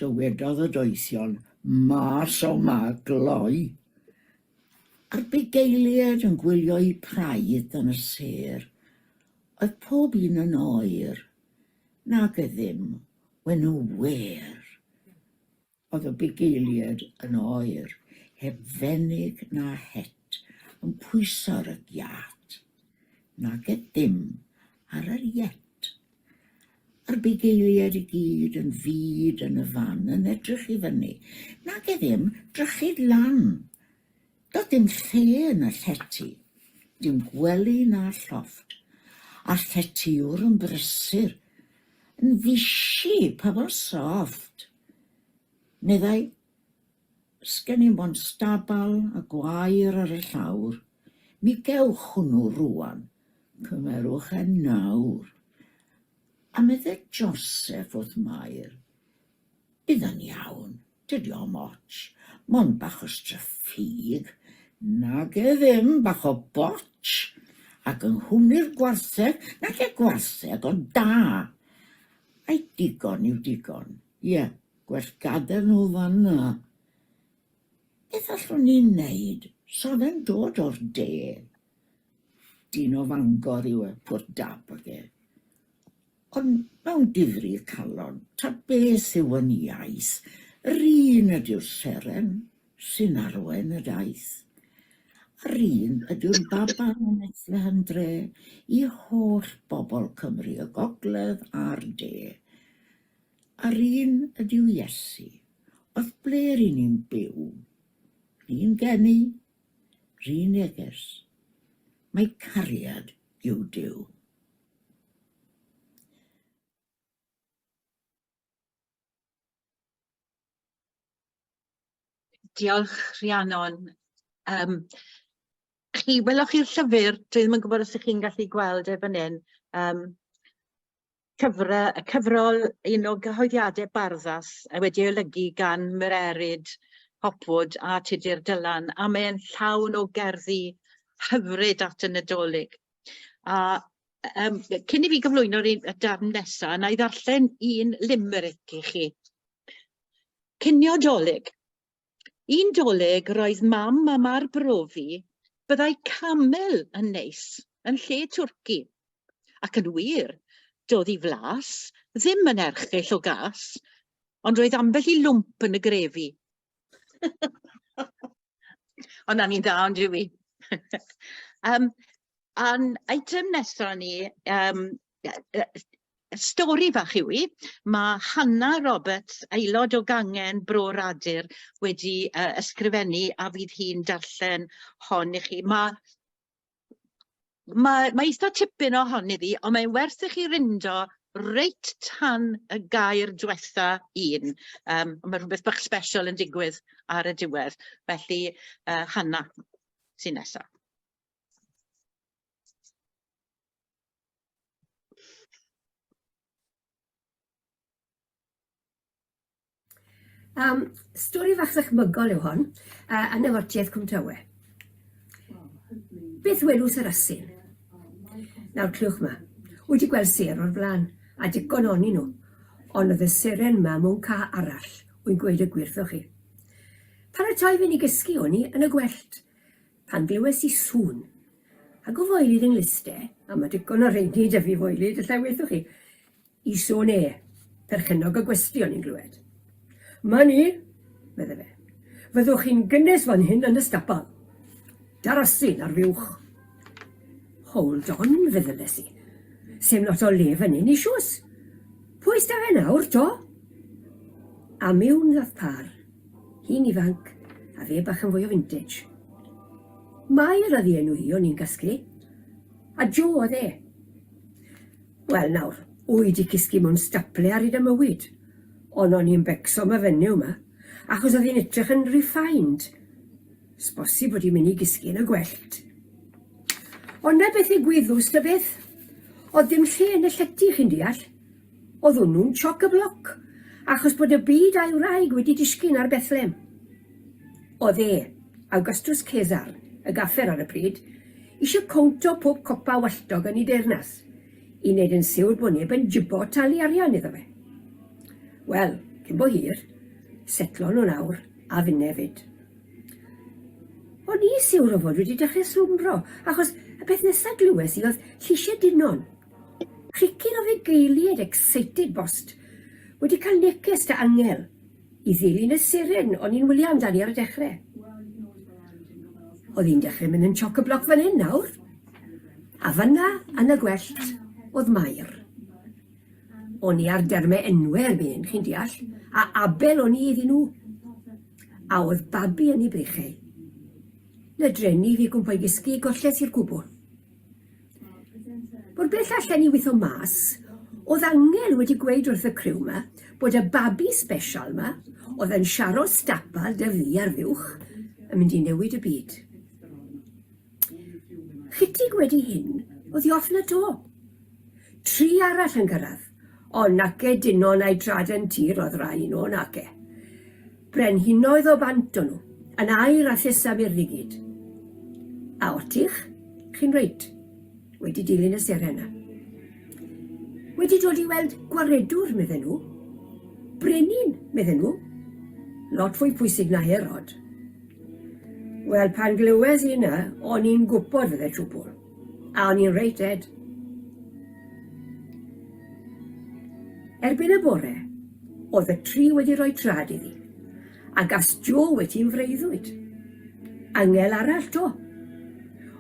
Dywedodd y doethion, Mas o 'ma, gloi. A'r bugeiliaid yn gwylio'u praidd dan y sêr. Oedd pob un yn oer. Nage ddim, wen nhw wêr. Oedd y bugeiliaid yn oer, heb fenig na het, yn pwyso ar y giât. Nage ddim ar yr iet. A'r bugeiliaid i gyd yn fud yn y fan yn edrych i fyny. Nage ddim, drychid lan. Doedd dim lle yn y llety, dim gwely na llofft, a'r lletywr yn brysur, yn fishi pa mor sofft. Meddai, Sgen i'm ond stabal a gwair ar y llawr, mi gewch hwnnw rŵan, cymerwch e nawr. A medde Joseph wrth Mair, Bydd yn iawn, dydi o'm otsh, mond bach o straffig, nage ddim, bach o botsh, ac yng nghwmni'r gwartheg, nage gwartheg, ond da. Ai digon yw digon, ie, gwell gadael nhw fan 'na. Beth allwn ni wneud, 'sa fe'n dod o'r de? Dyn o Fangor yw e, pwr dab ag e. Ond mewn difri calon, ta beth yw yn iaith, yr un ydyw'r seren sy'n arwain y daith. A'r un ydyw'r baban yn Methlehem dre i holl bobl Cymru y gogledd a'r de. A'r un ydyw Iesu, wrth ble ry'n ni'n byw, ry'n geni, ry'n neges, mai cariad yw Duw. Diolch Rhiannon. Um, Chi, weloch chi'r llyfr, dwi ddim yn gwybod os ych chi'n gallu gweld e fan hyn, um, cyfre, cyfrol un o gyhoeddiadau Barddas wedi ei olygu gan Mererid Hopwood a Tudur Dylan, a mae'n llawn o gerddi hyfryd at y Nadolig. A um, cyn i fi gyflwyno'r un, y darn nesaf, na i ddarllen un limerick i chi. Cinio Dolig. Un Dolig roedd mam am arbrofi byddai camel yn neis yn lle twrci. Ac yn wir, doedd i flas ddim yn erchyll o gas, ond roedd ambell i lwmp yn y grefi. Ond na ni'n dda, ond yw i. um, a'n eitem nesaf ni, um, stori fach yw i. Mae Hannah Roberts, aelod o gangen Bro Radur, wedi uh, ysgrifennu a fydd hi'n darllen hon i chi. Mae Mae, mae eitha tipyn ohoni ddi, ond mae'n werth i chi rindo reit tan y gair diwetha un. Um, mae rhywbeth bach special yn digwydd ar y diwedd. Felly, uh, Hannah sy'n nesaf. Um, stori fach ddychmygol yw hon, uh, yn Afortiaeth Cwmtawe. Beth welws yr asyn? Nawr clywch ma. Wedi gweld sêr o'r blaen, a digon oni nhw. Ond oedd y seren ma mewn ca arall, wy'n gweud y gwir wrthoch chi. Paratoi fynd i gysgu o'n i yn y gwellt, pan glywes i sŵn. Ac o foelyd yng nghliste, a mae digon o rheini 'da fi foelyd, allai weithio chi, I sôn e, perchennog y gwesty o'n i'n glywed. Ma ni, medde fe. Fyddwch chi'n gynnes fan hyn yn y stabal. Da'r asyn a'r fuwch. Hold on, feddyles i. Sdim lot o le fan hyn i shws. Pwy s'da fe nawr, to? A miwn ddath pâr, hi'n ifanc, a fe bach yn fwy o vintage. Mair oedd 'i enw hi, o'n i'n casglu. A Joe oedd e. Wel nawr, wy 'di cysgu mewn staple ar hyd 'y mywyd, ond o'n i'n becso am y fenyw 'ma, achos o'dd hi'n edrych yn refined. Sbosib bod hi'n mynd i gysgu yn y gwellt. Ond 'na beth ddigwyddws ta beth. O'dd dim lle yn y llety, chi'n deall. O'dd hwnnw'n chock-a-block, achos bod y byd a'i wraig wedi disgyn ar Bethlem. O'dd e, Augustus Cesar, y gaffer ar y pryd, Isio cownto pob copa walltog yn 'i deyrnas, i neud yn siwr bo neb yn jibo talu arian iddo fe. Wel, cyn bo hir, setlon nhw lawr, a finne 'fyd. O'n i siwr o fod wedi dechre slwmbro, achos y peth nesa glywes i o'dd llisie dynon. Rhicyn o fugeiliaid excited bost, wedi cael neges 'da angel. I ddilyn y seren o'n i'n wylio amdani ar y dechrau. Oedd hi'n dechrau mynd yn chock-a-block fan hyn nawr. A fanna, yn y gwellt, oedd Mair. O'n i ar dermau enwau erbyn hyn, chi'n deall, a Abel o'n i iddyn nhw. A oedd babi yn ei breichiau. Na dreni fi gwmpo i gysgu, golles i'r cwbl. Mor bell allan i witho mas, o'dd Angel wedi gweud wrth y criw 'ma bod y babi sbesial 'ma, o'dd yn siaro stapal 'da fi a'r fuwch, yn mynd i newid y byd. Chytig wedi hyn, o'dd hi off 'na 'to. Tri arall yn cyrradd, ond nace dinon a'i trad yn tir o'dd rai 'no nace. Brenhinoedd o bant o'n nhw, yn aur a thus a myrdd i gyd. A otych, chi'n reit, wedi dilyn y seren 'na. Wedi dod i weld gwaredwr, medden nhw. Brenin, medden nhw. Lot fwy pwysig na Herod. Wel, pan glywes i 'na, o'n i'n gwybod fydde trwbwl. A o'n i'n reit ed. Erbyn y bore, oedd y tri wedi rhoi trad iddi, a gas Jo wedi'n freuddwyd. Angel arall 'to.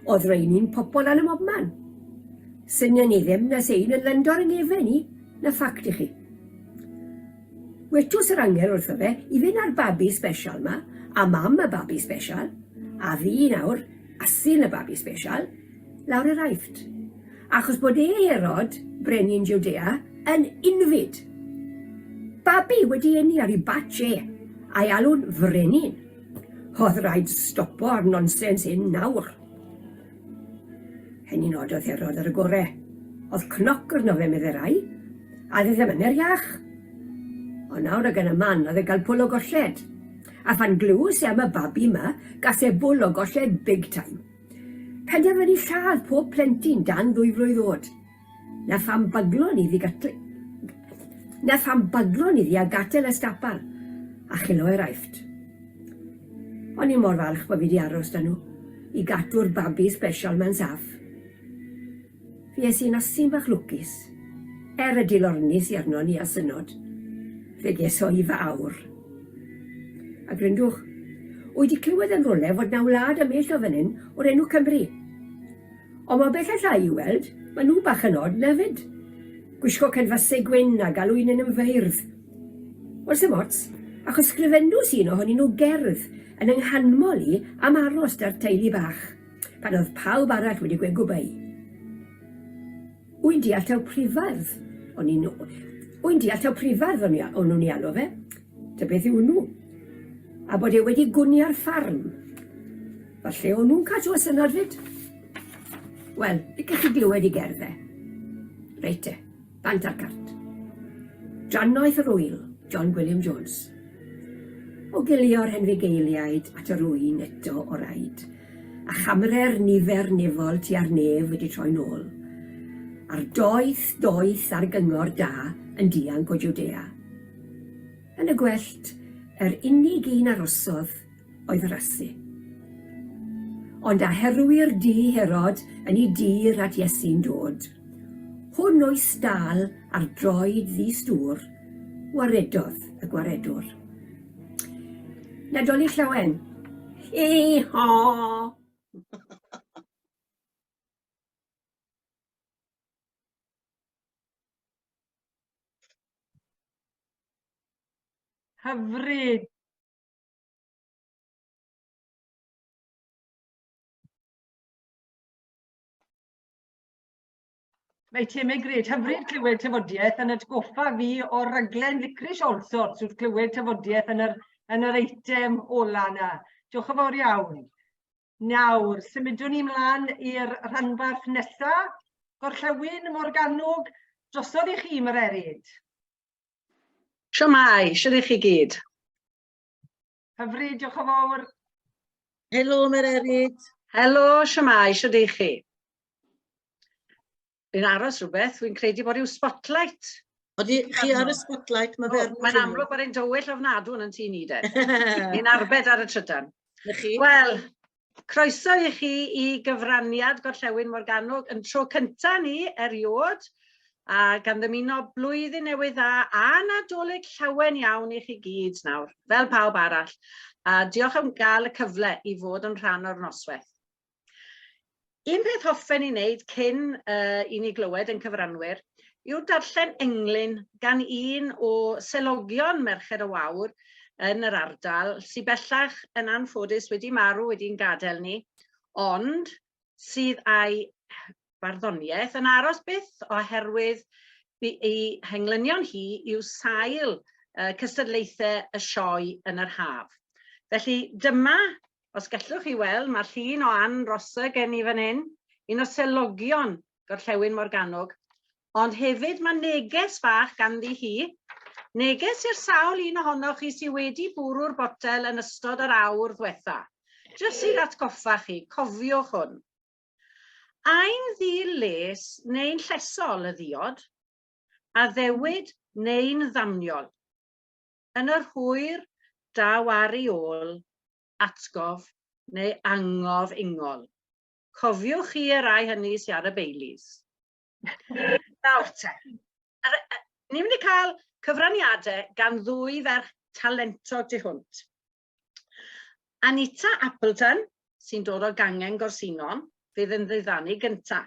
Oedd rheini'n pobol lan ym mhobman. Synen i ddim na se un yn lando ar 'y ngefen i, na ffact i chi. Wetws yr angel wrtho fe i fynd â'r babi sbesial 'ma, a mam y babi sbesial, a fi nawr, asyn y babi sbesial, lawr i'r Aifft. Achos bod e, Herod, brenin Jwdea, yn unfyd. Babi wedi eni ar ei batch e, a'i alw'n frenin. O'dd raid stopo a'r nonsens hyn nawr. Hynny'n od oedd Herod ar y gore. Oedd cnoc arno fe, medde rai. A oedd e ddim yn yr iach. Ond nawr ag yn y man oedd e'n cael pwl o golled. A phan glywes e am y babi 'ma, gas e bwl o golled big time. Penderfynu lladd pob plentyn dan ddwy flwydd o'd. Na pham baglon iddi gatl... Na pham baglon iddi a gadael y stapal, a chilo i'r Aifft. O'n i mor falch bo' fi 'di aros 'da nhw, i gadw'r babi sbesial 'ma'n saff. Fues i'n asyn bach lwcus, er y dilorni sy arnon ni asynnod, fe ges o i fy awr. A gryndwch, wy 'di clywed yn rwle fod 'na wlad ymhell o fan hyn o'r enw Cymru. Ond ma' beth alla i weld, ma' nhw bach yn od 'na 'fyd. Gwisgo cynfasau gwyn a galw hunain yn feirdd. Wel sim ots, achos sgrifennws un ohonyn nhw gerdd yn 'y nghanmol i am aros 'da'r teulu bach, pan oedd pawb arall wedi gweud gwbei. Wy'n deall taw prifardd o'n i'n... Wy'n deall taw prifardd o'n i o'n nhw'n ei alw fe. Ta beth yw hwnnw? A bod e wedi gwnia'r ffarm. Falle o'n nhw'n cadw asynnod 'fyd. Wel, licech chi glywed 'i gerdd e? Reit te, bant â'r cart. Drannoeth yr ŵyl, John Gwilym Jones. O gilio'r hen fugeiliaid at yr ŵyn eto o raid. A chamre'r nifer nefol tua'r nef wedi troi'n ôl. A'r doeth, doeth ar gyngor da yn dianc o Jwdea. Yn y gwellt, yr unig un arosodd oedd yr Iesu. Ond a herwyr du Herod yn ei dir at Iesu'n dod, hwn o'i stâl ar droed ddi-stŵr, waredodd y Gwaredwr. Nadolig Llawen! Hee-haw! Hyfryd. Mae temau grêt. Hyfryd clywed tafodiaeth yn atgoffa fi o raglen Licorice Allsorts wrth clywed tafodiaeth yn yr, yn yr eitem ola yna. Diolch yn fawr iawn. Nawr, symudwn ni mlaen i'r rhanbarth nesa, Gorllewin Morgannwg, drosodd i chi, Mererid. Siwmai, siwr i chi gyd? Hyfryd, diolch yn fawr. Helo, Mererid. Helo, siwmai, siwr i chi? Fi'n aros rhywbeth, fi'n credu bod rhyw spotlight. Odi, chi ar y spotlight, mae fe ar Mae'n amlwg bod e'n dywyll ofnadw yn tŷ ni, de. Ni'n arbed ar y trydan. Na chi. Wel, croeso i chi i gyfraniad Gorllewin Morgannwg yn tro cynta ni eriod, a gan ddymuno blwyddyn newydd dda a Nadolig llawen iawn i chi gyd nawr, fel pawb arall. A diolch am gael y cyfle i fod yn rhan o'r noswaith. Un peth hoffen i wneud cyn uh, i ni glywed yn cyfranwyr yw darllen englyn gan un o selogion Merched y Wawr yn yr ardal sydd bellach yn anffodus wedi marw wedi'n gadael ni, ond sydd â'i barddoniaeth yn aros byth oherwydd ei henglynion hi yw sail uh, cystadlaethau y sioe yn yr haf. Felly dyma Os gallwch chi weld, mae llun o Ann Rosser gen i fan hyn, un o selogion Gorllewin Morgannwg, ond hefyd mae neges fach ganddi hi, neges i'r sawl un ohonoch chi sydd wedi bwrw'r botel yn ystod yr awr ddwetha. Jyst i'r atgoffa chi, cofiwch hwn. Ai'n ddi les neu'n llesol y ddiod? Addewid neu'n ddamniol? Yn yr hwyr daw ar ei ôl atgof neu angof ingol. Cofiwch chi y rai hynny sy ar y Baileys. Nawr te, ni'n mynd i cael cyfraniadau gan ddwy ferch talentog tu hwnt. Anita Appleton, sy'n dod o gangen Gorsinon, fydd yn ddiddanu gynta,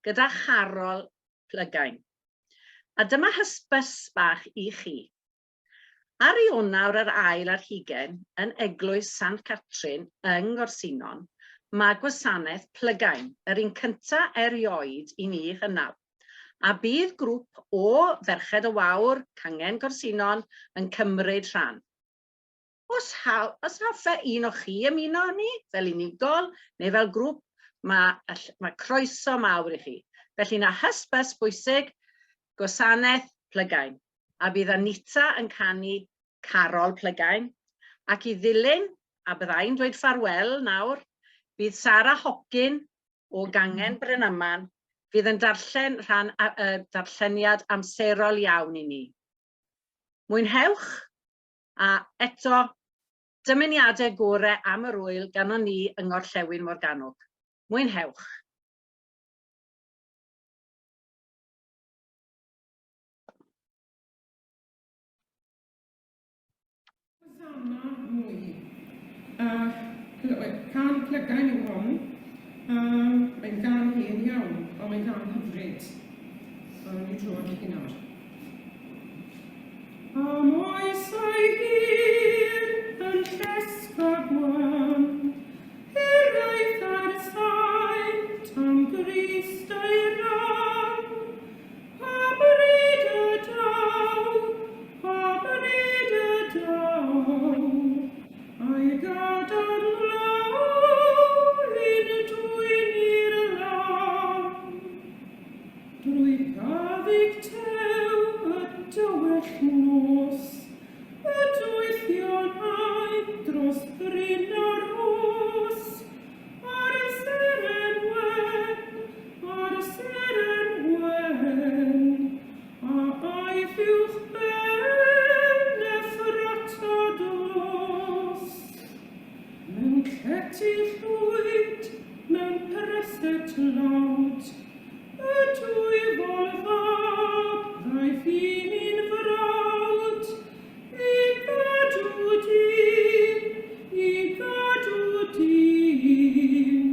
gyda Charol Plygain. A dyma hysbys bach i chi. Ar Ionawr yr ail ar hugain, yn Eglwys Sant Catrin yng Nghorsinon, mae gwasanaeth Plygain, yr un cynta erioed i ni chynnal. A bydd grŵp o Ferched y Wawr, Cangen Gorsinon, yn cymryd rhan. Os, os hoffe un o chi ymuno â ni, fel unigol neu fel grŵp, Mae, mae croeso mawr i chi. Felly na hysbys bwysig, gwasanaeth plygain. A bydd Anita yn canu carol plygain. Ac i ddilyn, a byddai'n dweud ffarwel nawr, bydd Sara Hopkin o gangen Brynaman fydd yn darllen rhan uh, darlleniad amserol iawn i ni. Mwynhewch, a eto, dymuniadau gore am yr ŵyl ganon ni yng Ngorllewin Morgannwg. Mwynhewch! Hosanna mwy. A cân plygain yw hon, a mae'n gân hen iawn, ond mae'n gân hyfryd. A wnawn ni drwodd i chi nawr. Am oesau hir yn llesg a gwan, hiraeth ar saint am Grist ei ran, Pa bryd y daw, pa bryd y daw, a'i gadarn law yn dwyn i'r lan. Drwy gaddug tew y dywell nos, y doethion aeth dros bryn a rhos, Ar y seren wen, ar y seren wen, a aeth uwch ben Effrata dlos. Mewn llety llwyd, mewn preseb tlawd, y dwyfol fab ddaeth i ni'n frawd, I gadw dyn, i gadw dyn,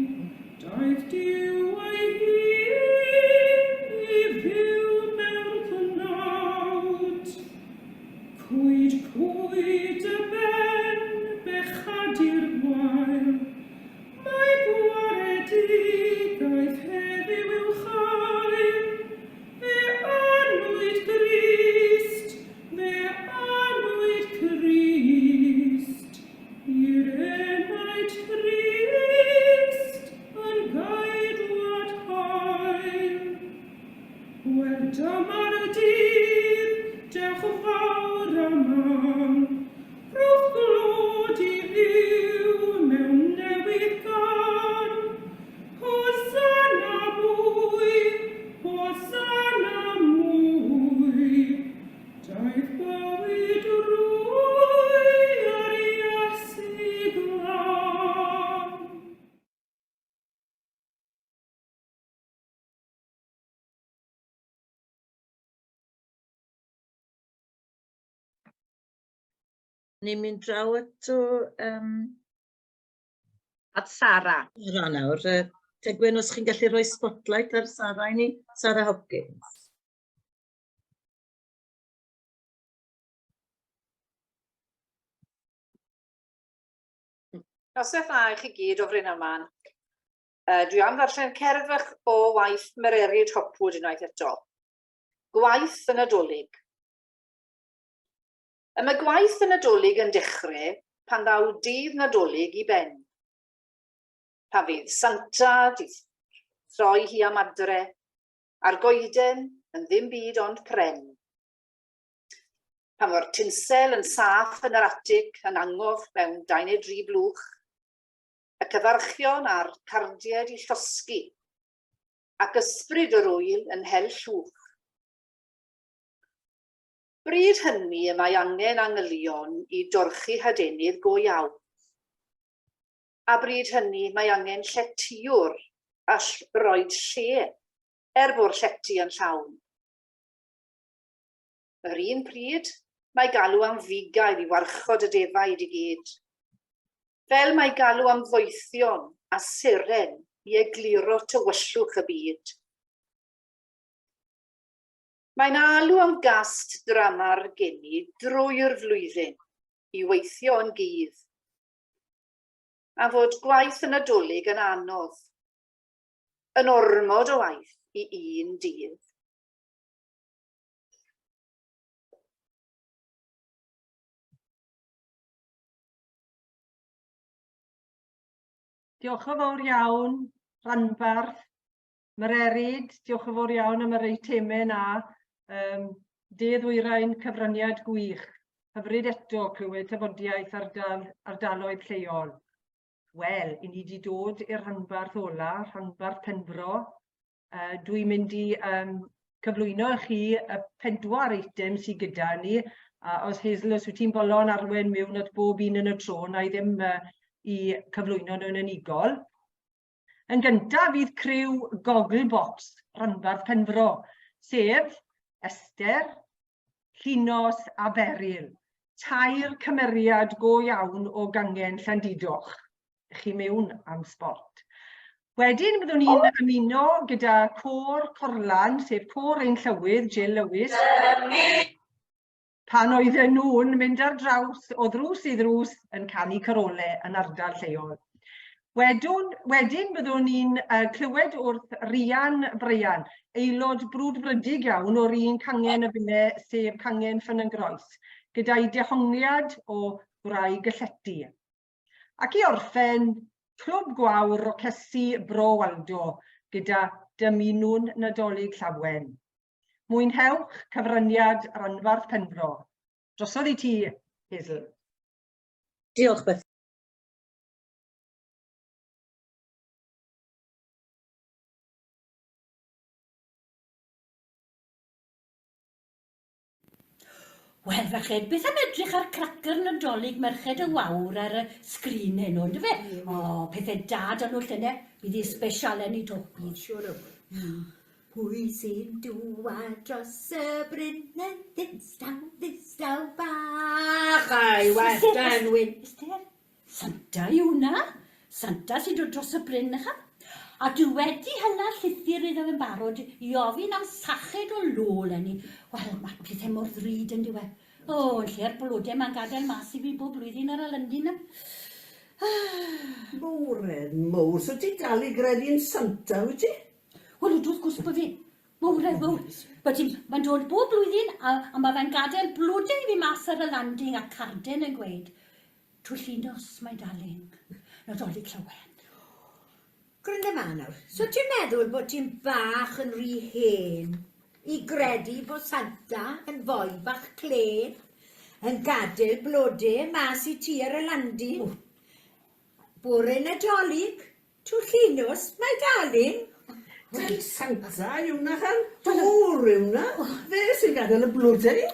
daeth Duw ei hun i fyw mewn cnawd. Cwyd, cwyd y ben, bechadur gwael, mae gwaredigaeth heddiw i'w chael. Fe anwyd Grist, fe anwyd Crist, i'r enaid trist yn geidwad hael. Wel dyma'r dydd, dewch fawr a man, rhowch glod i Dduw mewn newydd gan. Hosanna mwy, Hosanna mwy, daeth bywyd drwy yr Iesu glân. Ni'n mynd draw ato um, At Sara. Sara nawr. Uh, Tegwen, os chi'n gallu rhoi spotlight ar Sara i ni. Sara Hopkins. Noswaith dda i chi gyd o Fryn Aman. Uh, dwi am ddarllen cerdd fach o waith Mererid Hopwood unwaith eto. Gwaith y Nadolig. Y mae gwaith y Nadolig yn dechre pan ddaw dydd Nadolig i ben. Pan fydd Santa 'di throi hi am adre, a'r goeden yn ddim byd ond pren. Pan fo'r tinsel yn saff yn yr atig yn angof mewn dau neu dri blwch, y cyfarchion a'r cardiau 'di llosgi, ac ysbryd yr ŵyl yn hel llwch. Bryd hynny y mae angen angylion i dorchi hadenydd go iawn. A bryd hynny mae angen lletywr all roid lle, er bo'r llety yn llawn. Yr un pryd, mae galw am fugail i warchod y defaid i gyd. Fel mae galw am ddoethion a seren i egluro tywyllwch y byd. Mae'n alw am gast drama'r geni drwy'r flwyddyn i weithio yn gudd. Am fod gwaith y Nadolig yn anodd. Yn ormod o waith i un dydd. Diolch yn fawr iawn. rhanbarth. Mererid, diolch yn fawr iawn am yr eitemau 'na. De ddwyrain, cyfraniad gwych. Hyfryd eto clywed tafodiaith ardal, ardaloedd lleol. Wel, i ni wedi dod i'r rhanbarth ola, rhanbarth Penfro. Dwi'n mynd i cyflwyno i chi y pedwar eitem sydd gyda ni. A os Hazel, os wyt ti'n bolon arwen mewn at bob un yn y tro, na i ddim i cyflwyno nhw'n unigol. Yn gyntaf fydd criw Gogglebocs Rhanbarth Penfro, sef Esther, Llinos a Beryl, tair cymeriad go iawn o gangen Llandudoch. Chi mewn am sbort. Wedyn byddwn ni'n ymuno gyda Côr Corlan, sef côr ein llywydd, Jill Lewis, pan oedden nhw'n mynd ar draws o ddrws i ddrws yn canu carole yn ardal lleol. Wedwn, wedyn byddwn ni'n uh, clywed wrth Rian Bryan, aelod brwdfrydig iawn o'r un cangen y finne, sef cangen Ffynnongroes, gyda'i dehongliad o Gwraig y Llety. Ac i orffen, Clwb Gwawr Rocesi Bro Waldo gyda Dymunwn Nadolig Llawen. Mwynhewch cyfraniad Ranbarth Penfro. Drosodd i ti, Hazel. Diolch, Beth. Wel, ferched, beth am edrych ar cracer Nadolig Merched y Wawr ar y sgrin heno, yndyfe? O, pethau da 'da nhw llynedd. Bydd hi sbesial enni 'to. Bydd, siŵr o fod. Pwy sy'n dŵad dros y bryn yn ddistaw, ddistaw bach? Ai, wastad wyn. Esther, Santa yw hwnna. Santa sy'n dod dros y bryn, ycha. A dwi wedi hala llythyr iddo fe'n barod i ofyn am sached o lo 'leni. Wel, mae pethau mor ddrud yn dyw e. O, yn lle'r blodau mae'n gadael mas i fi bob blwyddyn ar y London 'na. Mowredd mowr, so ti dal i gredu'n Santa, wyt ti? Wel, ydw, wrth gwrs bod fi. Mowredd mowr. Bod ti'n, mae'n dod bob blwyddyn a, a mae fe'n gadael blodau i fi mas ar y landing a carden yn gweud, Twllinos, my darling, Nadolig Llawen. Gwranda 'ma nawr, so ti'n meddwl bod ti'n bach yn rhy hen i gredu bod Santa yn foi bach clên yn gadael blode mas i ti ar y landing? Bore Nadolig, Twllinws, my darling. Dim Santa yw 'na chan. Dŵr yw 'na. Fe sy'n gadael y blodau.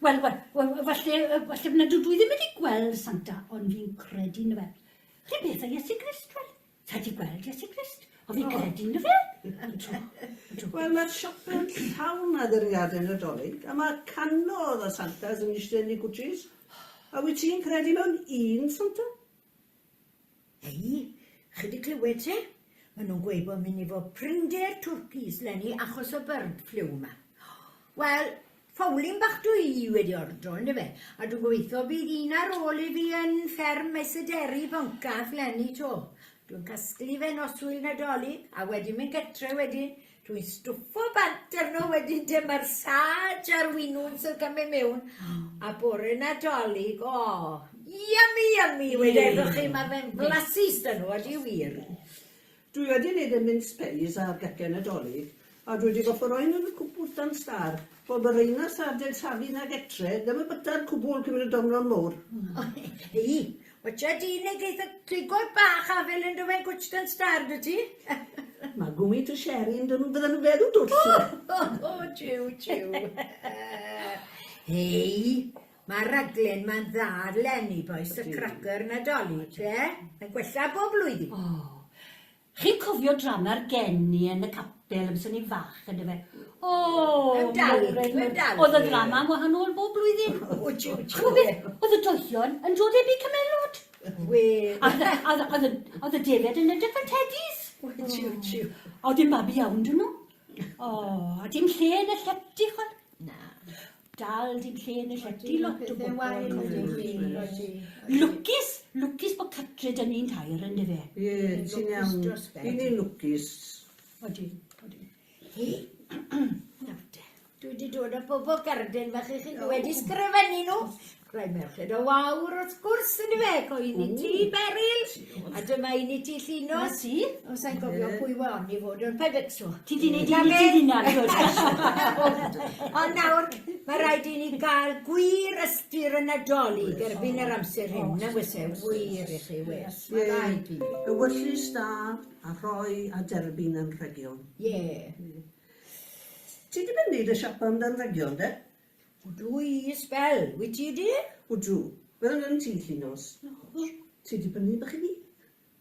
Wel, wel, wel, falle, falle na dwi ddim wedi gweld Santa, ond fi'n credu ynddo fe. Chi'n beth o Iesu Grist, wel? Sa di gweld Iesu Grist, ond fi'n credu ynddo fe. Wel, mae'r siopau'n llawn adduriadau Nadolig, a mae cannoedd o Santas yn eistedd yn eu cwtshis. A wyt ti'n credu mewn un Santa? Hei, chi 'di clywed te? Maen nhw'n gweud bod mynd i fod prinder twrcis 'leni achos y bird flu 'ma. Wel, ffowlyn bach dw i wedi ordro, yndyfe? A dwi'n gobeithio bydd un ar ôl i fi yn fferm Maes-y-deri Boncath 'leni 'to. Dwi'n casglu fe noswyl Nadolig, a wedyn mynd gytre wedyn. Dwi'n stwffo bant arno wedyn te, mae'r sage a'r winwns yn cymryd mewn, a bore Nadolig, o, yummy, yummy, weda i wrthoch chi, mae fe'n flasus 'da nhw, ydi wir. Dwi wedi neud y mince pies a'r gacen Nadolig, a dwi wedi gorffod roi nhw yn y cwpwrdd dan stâr, bod y reina sarden safu 'na getre ddim yn byta'r cwbwl cyn mynd y domlon mowr. Hei, Watcha di neu geith y clugod bach afel yn dy fe gwtsh dan star dy ti. Mae gwmit o sherry yn dyn nhw, bydden nhw feddw dwll. O, jiw, jiw. Hei, mae'r raglen ma'n dda leni, bois, y cracker Nadolig, te? Mae'n gwella bob blwyddyn. O, Chi'n cofio drama'r geni yn y capel amser ni'n fach yn dyfe? O, Oedd y ddrama yn wahanol bob blwyddyn. Ch'mo' beth? Oedd y doethion yn dod heb eu cymelod. We. A oedd y defaid yn edrych fel teddies. O, dim babi iawn dyn nhw. O, a dim lle yn y llety, ch'wel. Na. Dal dim lle yn y llety lot o bobl. Lwcus, lwcus bod cartre 'da ni'n tair yn dyfe? Ie, ti'n iawn. Y'n ni'n lwcus. Odi, odi. Hei, nawr te, dwi wedi dod â bobo garden fach i chi, dwi wedi sgrifennu nhw. Rhai merched o wawr wrth gwrs yn dyfe, co un i ti Beryl, a dyma un i ti Llinos. Na ti. O sai'n gofio pwy we on i fod yn paid becso. Ti di neud un i ti hunan, Ond nawr, mae rhaid i ni gael gwir ystyr y Nadolig erbyn yr amser hyn, na wes e, wir i chi, wes. Mae rhaid i ni. Ewyllys da a rhoi a derbyn anrhegion. Ie. Ti di mynd neud y siapa am dy anrhegion de? Ydw i sbel, wyt ti di? Ydw. Fel yn ti, Llinos. Ti di brynu bach i fi?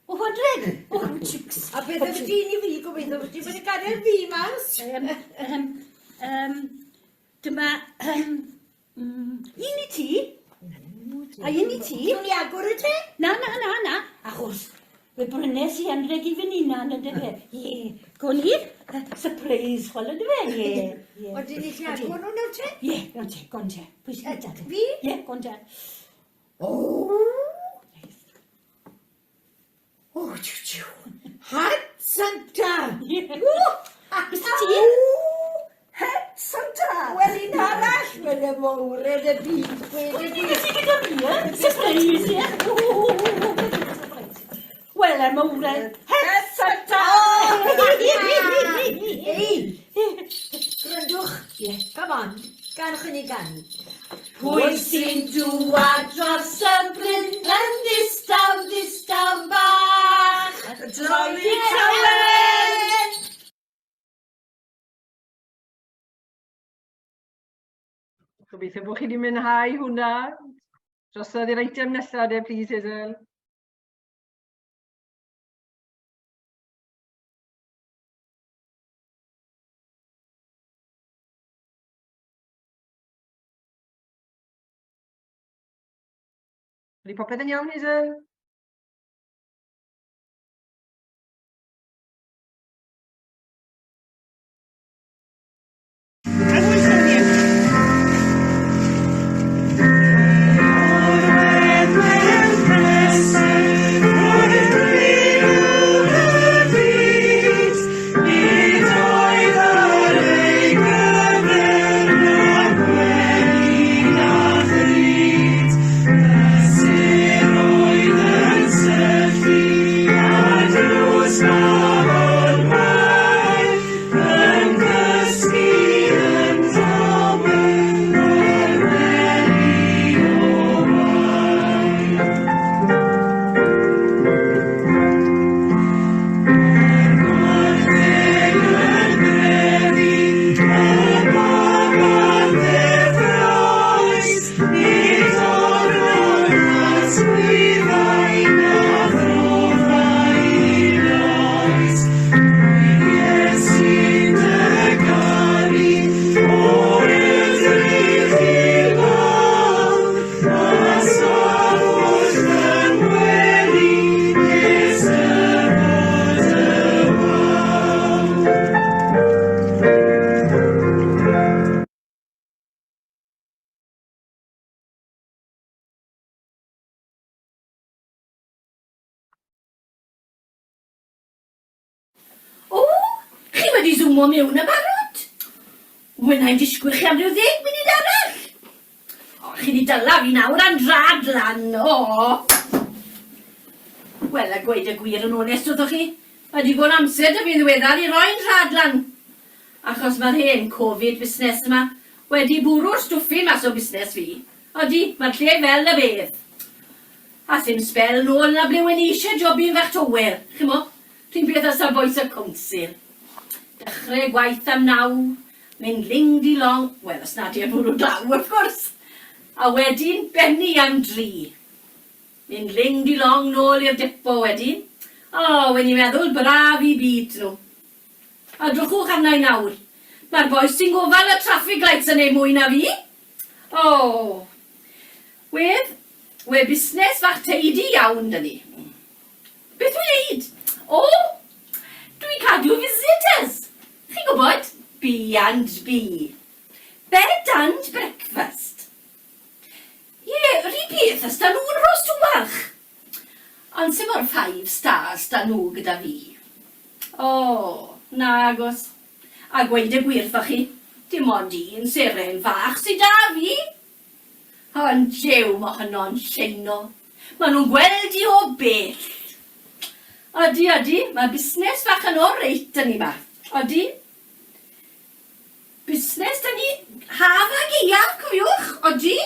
O, hwndreg! O, chics! A beth yw'r dyn i fi, gobeithio bod ti wedi gadael fi mas? Um, um, um, dyma... Um, un i ti. A un i ti. Dwi'n i agor y te? Na, na, na, na. Achos Fe brynes i anrheg i fy hunan, yn dyfe? Ie. Go ni. Surprise, chwel, yn dyfe? Ie. Ie. Ond dyn ni ti agor nhw nawr te? Ie, nawr te, gon te. Pwy sy'n gyda te? Fi? Ie, gon te. O! O, tiw, tiw. Hat Santa! Ie. Beth ti? Het Santa! Wel, un arall, wel y mowred y byd, gweud y gwir. Beth sy'n gyda fi, e? Surprise, ie? Wel, y mowred. Het Santa! Ei, gwrandwch, come on, ganwch i ni ganu. Pwy sy'n dŵad dros y bryn yn ddistaw, ddistaw bach? Dolly Tawel! Gobeithio bod chi wedi mwynhau hwnna. Drosodd i'r eitem nesaf de, please, Hazel. Ydy popeth yn iawn, Hazel? O, chi wedi zoomo mewn yn barod? Wel, na i'n disgwyl chi am ryw ddeg munud arall. O, chi wedi dyla fi nawr a'n drad lan, o! Wel, a gweud y gwir yn onest wrthoch chi, mae digon amser 'da fi'n ddiweddar i roi'n rhad lan. Achos mae'r hen Covid busnes yma wedi bwrw'r stwffin mas o busnes fi. Odi, mae'r lle fel y bedd. A sim sbel nôl 'na ble wen i eisiau jobyn fach towel, ch'mo', rhun peth â sa bois y council. Dechre gwaith am naw, mynd ling di long, wel os nad yw'n bwrw glaw wrth gwrs, a wedyn bennu am dri. Mynd ling di long nôl i'r depo wedyn. O, wen i'n meddwl braf i byd nhw. A drychwch arna i nawr. Mae'r bois sy'n gofal y traffic lights yn neud mwy na fi. O! Wedd, we busnes fach teidi iawn 'da ni. Beth dwi'n neud? O! Dwi'n cadw visitors. Chi'n gwybod, B and B. Bed and breakfast. Ie, yr un peth os 'da nhw'n Rhos Dŵarch. Ond sim o'r five stars 'da nhw gyda fi. O, nagos. A gweud y gwir 'tho chi, dim ond un seren fach sy 'da fi. Ond jiw, mae honno'n sheino. Maen nhw'n gweld i o bell. Odi, odi, mae busnes fach yn oreit 'da ni 'ma. Odi. Busnes 'da ni haf a gaeaf, cofiwch. Odi.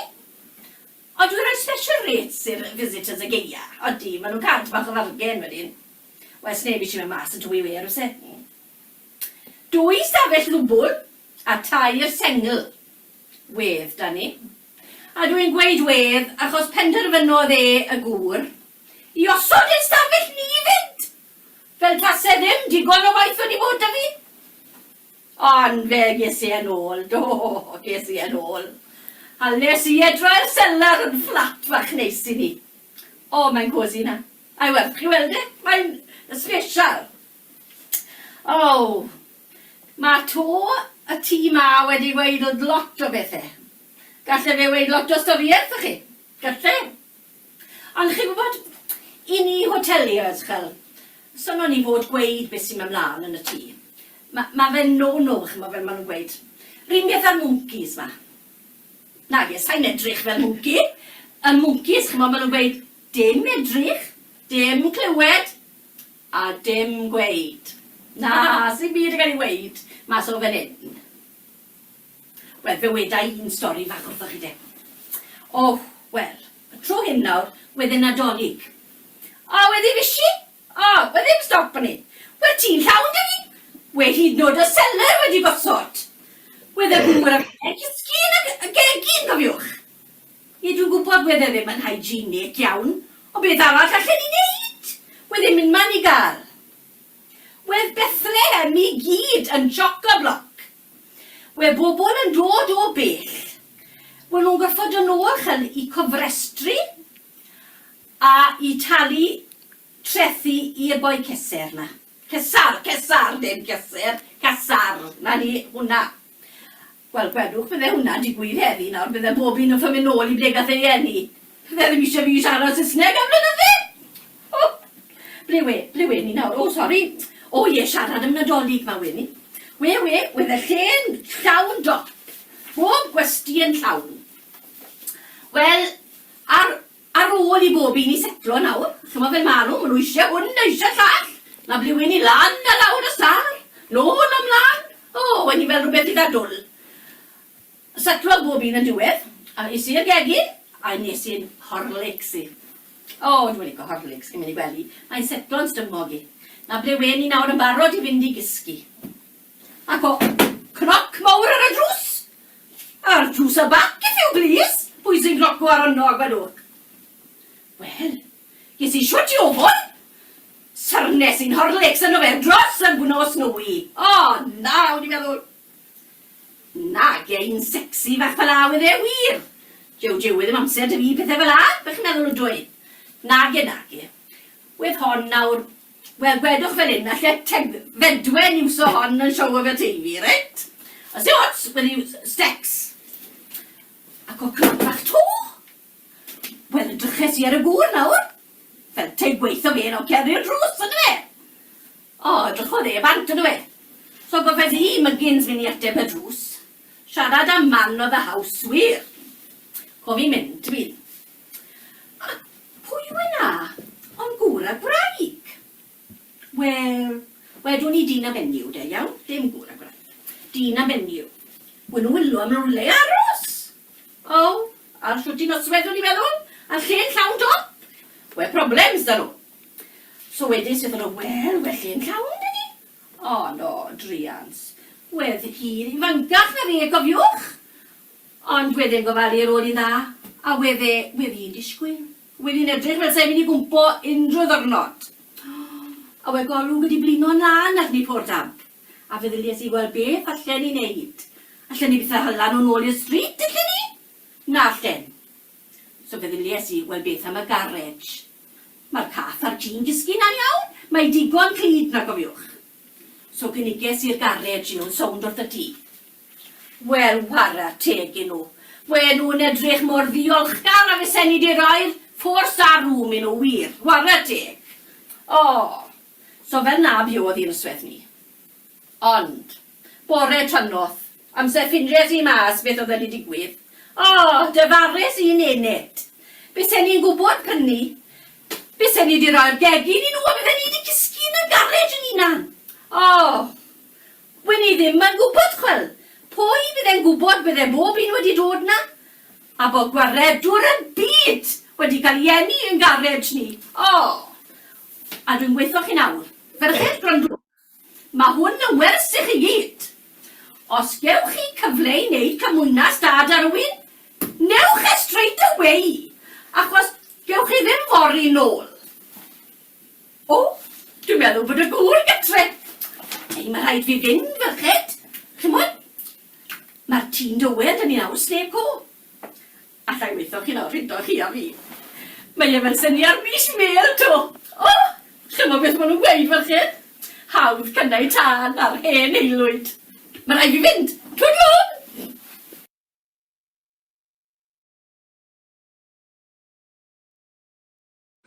Ond dwi'n rhoi special rates i'r visitors y gaea. Odi, maen nhw'n cael tipyn bach o fargen wedyn. Wel, sneb eisiau mynd mas yn tywy wer, oes e? Dwy stafell ddwbl a tair sengl. Wedd 'da ni. A dwi'n gweud wedd achos penderfynodd e, y gŵr, i osod ein stafell ni 'fyd! Fel tase ddim digon o waith wedi bod 'da fi. Ond fe ges i e'n ôl, do, ges i e'n ôl. A les i e droi'r selar yn fflat fach neis i ni. O, mae'n cosy 'na. A'i werth chi weld e, mae'n special. O, mae to y tŷ 'ma wedi gweud lot o bethe. Galle fe weud lot o storïe wrthoch chi. Galle. Ond chi'n gwybod, i ni hoteliers, ch'el, sono ni fod gweud beth sy'n mynd mlaen yn y tŷ. Ma' ma' fe'n no-no, ch'mo' fel ma' nhw'n gweud. R'un peth â'r mwncis 'ma. Nage, sai'n edrych fel mwnci. Y mwncis, ch'mo', ma' nhw'n gweud, dim edrych, dim clywed, A dim gweud. Na, sim byd yn cael ei weud mas o fan hyn. Wel, fe weda i un stori fach wrthoch chi de. O, wel, y tro hyn nawr, wedd e'n Nadolig. O, wedd hi'n fishi? O, wedd ddim stop arni. Wedd tŷ'n llawn 'da fi. Wedd hyd yn oed y seler wedi gosod. Wedd y gŵr a finne'n cysgu yn y gegin, cofiwch. Ie, dwi'n gwybod wedd e ddim yn hygienic iawn, ond beth arall allen ni wneud? Wedd ddim unman i gael. Wedd Bethlehem i gyd yn chock-a-block. Wedd bobl yn dod o bell. Wel nhw'n gorfod dod nôl ch'el i cofrestru a i talu trethi i'r boi Ceser 'na. Cesar, Cesar, dim Ceser, Cesar, 'na ni, hwnna. Wel, gwedwch, bydde hwnna'n digwydd heddi nawr, bydde bob un yn ffo mynd nôl i ble gath ei eni. Bydde ddim eisiau fi siarad Saesneg am flynydde! O! Ble we, ble we ni nawr? O, sori. O ie, siarad am Nadolig ma we ni. We, we, wedd y lle'n llawn dop. Bob gwesty yn llawn. Wel, ar Ar ôl i bob un i setlo nawr, ch'mo' fel ma' nhw, ma' nhw isie hwn a isie llall, na ble wen i lan a lawr y stâr, nôl a mlan, o, wen i fel rhywbeth itha dwl. Setlodd bob un yn diwedd, a es i i'r gegin, a nes i'n Horlicks i. O, dwi'n lico Horlicks cyn mynd i gwely, mae'n setlo'n stumog i. Na ble wen i nawr yn barod i fynd i gysgu. Ac o, cnoc mawr ar y drws! A'r drws a bac, if you please! Pwy sy'n cnoco ar yno a gwedwch? Wel, ges i shwt i ofon! Syrnes i'n Horlicks yno fe dros y nos nwy! O, na, o'n i'n meddwl. Nage un sexy fach fel 'a wedd e, wir! Jew, jew, wedd ddim amser 'da fi i pethe fel 'a, be chi'n meddwl ydw i? Nage, nage. Wedd hon nawr Wel, gwedwch fel hyn, alle Teg Fedwen iwso hon yn show Aberteifi, reit? Os dim ots, wedi stecs. Ac o cnot bach to. Wel, edryches i ar y gŵr nawr. Fel te gweitho fe nawr, cer i'r drws, ynddo fe? O, edrychodd e bant, ynddo fe? So goffes i Muggins mynd i ateb y drws. Siarad am man of the house, wir. Co fi'n mynd, ti. A pwy yw e 'na? Ond gŵr a gwraig. Wel, wedwn i dyn a menyw de, iawn? Dim gŵr a gwraig. Dyn a menyw. Wen nhw'n wylo am rywle i aros. O, ar shwt i nosweth o'n i'n meddwl, a'r lle'n llawn dop. Wel, problems 'da nhw. So wedyn sef nhw, wel, wel lle'n llawn 'da ni. O, no, druans. Wedd hi'n ifancach na fi, cofiwch. Ond wedd e'n gofalu ar ôl hi'n dda, a wedd e, wedd hi'n disgwyl. Wedd hi'n edrych fel 'sa hi'n mynd i gwmpo unrhyw ddyrnod. A wedd golwg wedi blino'n lân arni, poor damp. A feddylies i, wel, beth allen i neud? Allen i byth a hala nhw nôl i'r stryd, allen i? Na allen. So feddylies i, wel, beth am y garej? Mae'r cath a'r ci'n cysgu 'na'n iawn, mae digon clyd 'na, cofiwch. So cyniges i'r garej i nhw'n sownd wrth y tŷ. Wel, whara teg i nhw. We nhw'n edrych mor ddiolchgar a fysen i 'di roi'r four star room i nhw, wir. Whara teg. O! So fel 'na buodd hi'n yswedd ni. Ond, bore trannoth, amser ffindies i mas beth oedd wedi digwydd, O, dyfarus un enid. Bysen ni'n gwybod prynu. Bysen ni 'di roi'r gegin i nhw a bydden ni 'di cysgu yn y garej yn hunan. O, wen i ddim yn gwybod chwel. Pwy fydde'n gwybod bydde bob un wedi dod 'na? A bod gwaredwr y byd wedi cael ei eni yn garej ni. O! A dwi'n gweutho chi nawr, ferched, gwrandwch. Mae hwn yn wers i chi gyd. Os gewch chi cyfle i wneud cymwynas da 'da rywun, newch e straight away, achos gewch chi ddim fory nôl. O, dwi'n meddwl bod y gŵr gytre. Ei, mae rhaid fi fynd, ferched. Chimod, mae'r tî'n dywel 'da ni nawr, sneb co. Alla i weitho chi nawr rhyngddo chi a fi. Mae e fel syniad mis mêl 'to. O! Ch'mo' beth ma' nhw'n gweud ferched? Hawdd cynnau tân ar hen aelwyd. Ma' rhaid fi fynd. Toodaloo!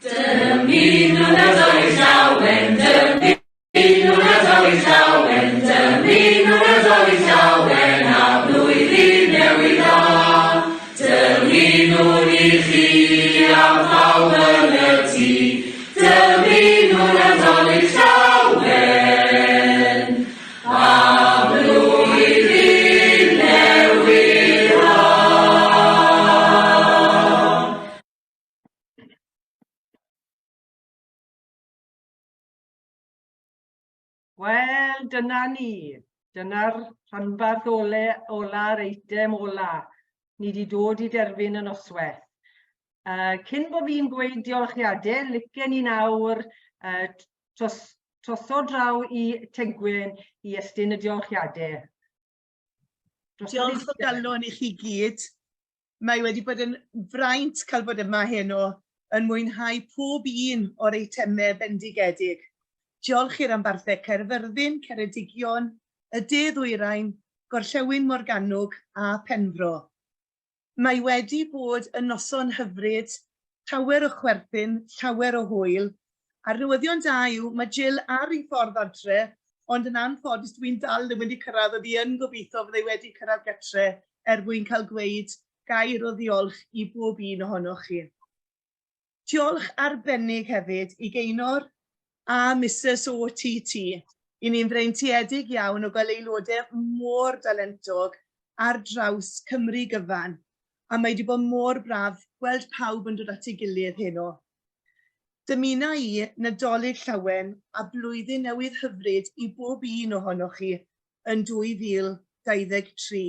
Dymunwn Nadolig Llawen, dymunwn Nadolig Llawen, dymunwn Nadolig Llawen a Blwyddyn Newydd Dda. Dymunwn i chi a phawb yn y tŷ, dymunwn Nadolig Llawen a Blwyddyn Newydd Dda. Wel, dyna ni. Dyna'r rhanbarth ole, ola'r eitem ola. Ni wedi dod i derfyn y noswaith. Cyn bod fi'n gweud diolchiadau, licen i nawr tros, troso draw i Tegwen i estyn y diolchiadau. Diolch o galon i chi gyd. Mae wedi bod yn fraint cael bod yma heno yn mwynhau pob un o'r eitemau bendigedig. Diolch i ranbarthau Caerfyrddin, Ceredigion, y De Ddwyrain, Gorllewin Morgannwg a Phenfro. Mae wedi bod yn noson hyfryd, llawer o chwerthin, llawer o hwyl, a'r newyddion da yw mae Jill ar ei ffordd adre, ond yn anffodus dwi'n dal ddim wedi cyrraedd, oedd hi yn gobeithio fyddai wedi cyrraedd gytre er mwyn cael gweud gair o ddiolch i bob un ohonoch chi. Diolch arbennig hefyd i Gaynor a Misus OTT. I ni'n freintiedig iawn o gael aelodau mor dalentog ar draws Cymru gyfan, a mae wedi bod mor braf gweld pawb yn dod at ei gilydd heno. Dymuna i Nadolig Llawen a Blwyddyn Newydd Hyfryd i bob un ohonoch chi yn 2023.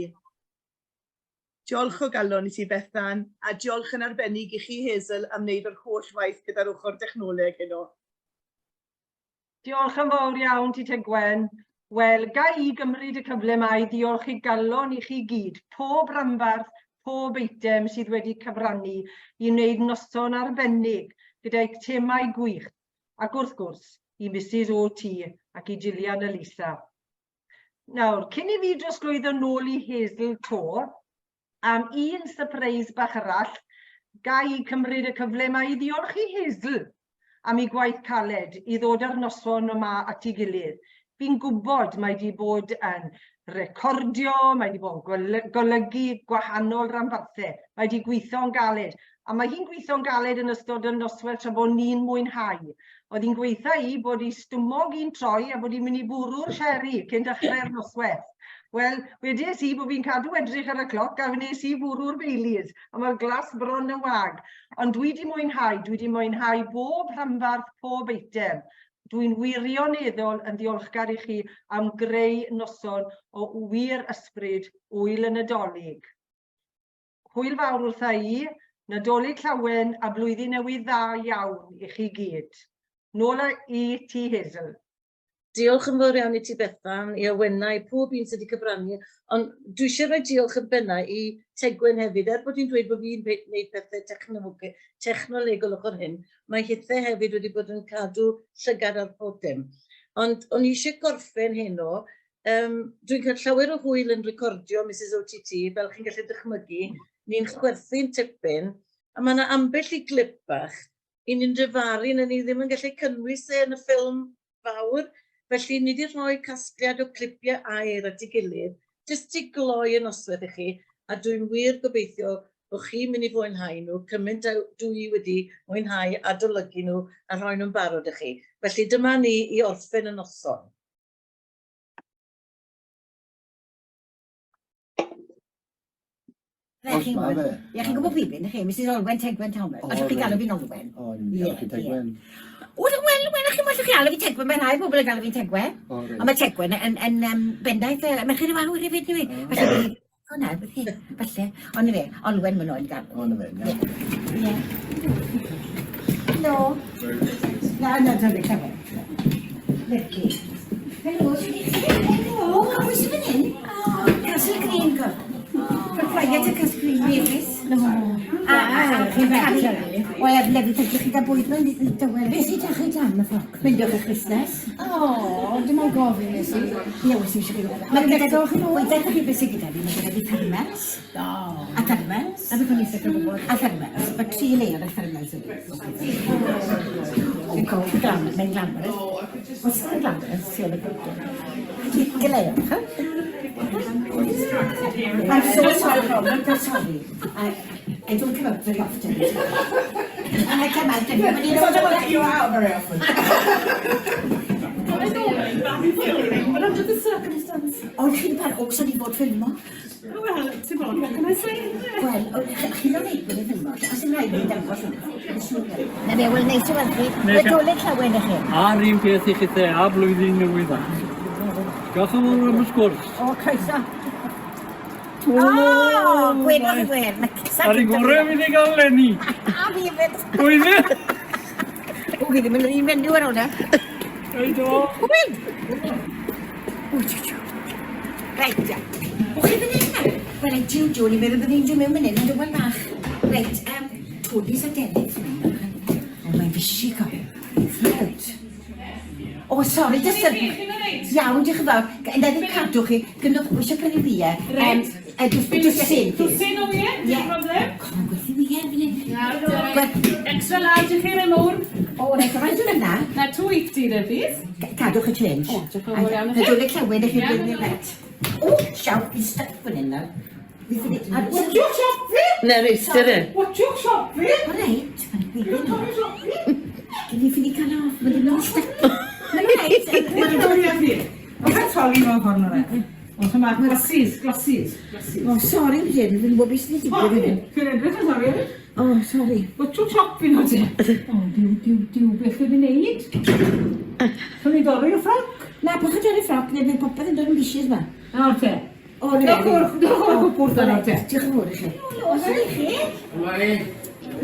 Diolch o galon i ti Bethan, a diolch yn arbennig i chi Hazel am wneud yr holl waith gyda'r ochr dechnoleg heno. Diolch yn fawr iawn ti Tegwen. Wel, ga i gymryd y cyfle yma i ddiolch i galon i chi gyd, pob rhanbarth, pob eitem sydd wedi cyfrannu i wneud noson arbennig gyda'i themâu gwych, ac wrth gwrs, i Misus OT ac i Gillian a Lisa. Nawr, cyn i fi drosglwyddo nôl i Hazel 'to, am un sypreis bach arall, ga i cymryd y cyfle yma i ddiolch i Hazel am ei gwaith caled i ddod â'r noson yma at ei gilydd. Fi'n gwybod mae 'di bod yn recordio, mae 'di bod yn golygu gwahanol ranbarthau, mae 'di gweithio'n galed, a mae hi'n gweithio'n galed yn ystod y noswaith tra bod ni'n mwynhau. Oedd hi'n gweitha i bod i stumog i'n troi a bod hi'n mynd i bwrw'r sherry cyn dechrau'r noswaith. Wel, wedes i bod fi'n cadw edrych ar y cloc a wnes i fwrw'r Baileys a mae'r glas bron yn wag. Ond dwi 'di mwynhau, dwi 'di mwynhau bob rhanbarth, pob eitem. Dwi'n wirioneddol yn ddiolchgar i chi am greu noson o wir ysbryd ŵyl y Nadolig. Hwyl fawr wrtha i, Nadolig Llawen a Blwyddyn Newydd Dda iawn i chi gyd. Nôl â i ti Hazel. Diolch yn fawr iawn i ti Bethan, i Awena, i pob un sydd wedi cyfrannu, ond dwi eisiau rhoi diolch yn benna i Tegwen hefyd, er bod hi'n dweud bod fi'n gwneud pethau technolegol ochr hyn, mae hithe hefyd wedi bod yn cadw llygad ar pob dim. Ond o'n i eisiau gorffen heno, um, dwi'n cael llawer o hwyl yn recordio Misus OTT, fel chi'n gallu dychmygu, ni'n chwerthu'n tipyn, a mae yna ambell i glip bach i ni'n difaru na ni ddim yn gallu cynnwys e yn y ffilm fawr, felly ni wedi rhoi casgliad o clipiau air at ei gilydd, jyst i gloi y noswaith i chi, a dwi'n wir gobeithio bod chi'n mynd i fwynhau nhw cymaint â dw i wedi mwynhau adolygu nhw a rhoi nhw'n barod i chi. Felly dyma ni i orffen y noson. Ie, chi'n gwybod, ie, chi'n gwybod fi byn, chi, Mrs Olwen Tegwen Thomas. O, Allwch chi galw fi'n Olwen? O, ni'n galw chi Tegwen. Wel, wel, wel, chi'n well chi alw fi Tegwen, mae rhai bobl yn galw fi'n Tegwen. O, reit. Ond mae Tegwen yn, yn, yn bendaeth y Merched y Wawr hefyd, neu? Felly, o na, falle. Ond na fe, Olwen maen nhw'n galw. O, na fe, iawn. Ie. Helo. Na, na, dyna fe, clywed. Lyfli. Helo, sut ydych chi? Helo, pwy sydd fan hyn? Castle Green, co. Proprietor Castle Green, Davies. No. A, a, a, chi'n caru. Wel, er lefydd, ydych chi gael bwyd mewn dywel. Beth sy'n tachu dan y ffroc? Mynd o'ch busnes. O, dim ond gofyn nes i. Ie, oes eisiau chi. Mae gyda chi, wel, dewch chi beth sydd gyda fi. Mae gyda fi thermals. O. A thermals. A beth o'n i eisiau gwybod? A thermals. Mae tri layer o thermals yn O, go, glam, mae'n glamorous. What's the glamorous? Tu ôl y gwrdd. Gileo, huh? I'm so sorry, I'm so sorry. I, I don't come out very often. And I come out every when you know. I don't let you out very often. But under the circumstances. Ond chi'n par, o, so ni fod ffilmo. Wel, ti'n bod, what can I say? Wel, chi'n o'r eibl i ffilmo, os yw'n rhaid i dangos hwnna. Na fe, wel, neis i weld chi. Nadolig llawen i chi. A'r un peth i chi te, a blwyddyn newydd dda. Diolch yn fawr am y sgwrs. O, croeso. O, gwenoch i gwer. Ar ei gorau fi wedi gael Lenny. A fi hefyd. Pwy fi? O, fi ddim yn yr un fenyw ar hwnna. Ei do. Hwyl! O, tiw, tiw. Reit, ia. O, chi fan hyn nawr? Wel, ei, jiw, jiw, ni'n meddwl bod ni'n dod mewn fan hyn, ond yw'n bach. Reit, um, Tony's a Dennis fan hyn. O, mae'n fishy, co. Reit. O, sori, just... Iawn, diolch yn fawr. Na ddim cadw chi. Gynnwch, eisiau prynu wyau. Reit. Dwsin. Dwsin o wyau, dim problem. Come on, gwerthu wyau fan hyn. Extra large i chi, rai mowr. O, reit, o faint yna? Na, 280 there, please. Cadwch y change. O, diolch yn fawr iawn i chi. Nadolig llawen i chi blwyddyn reit. O, siaw, fi'n stuck fan hyn nawr. Watchwch siop fi! Na, reistr e. Watchwch siop fi! O, reit, mae'n gwybod. Gyn i ffili cael off, mae'n ddim yn stuck. Mae'n reit. Mae'n dod i fi. Mae'n torri mewn ffordd na fe. Ond yma, glosses, glosses, glosses. O, sori, Jane, fi'n gwybod beth sydd wedi digwydd fan hyn. Chi'n edrych yn sori hefyd? O, sori. Watchwch siop fi nawr te. O, diw, diw, diw, beth ydyn ni'n neud? Rhaid ni dorri'r ffroc? Na, pwch yn dorri'r ffroc, neu bydd popeth yn dod yn bishys ma. Nawr te. O, reit. Diolch o'r cwpwrdd yna te. Diolch yn fawr i chi. Helo, sut i chi?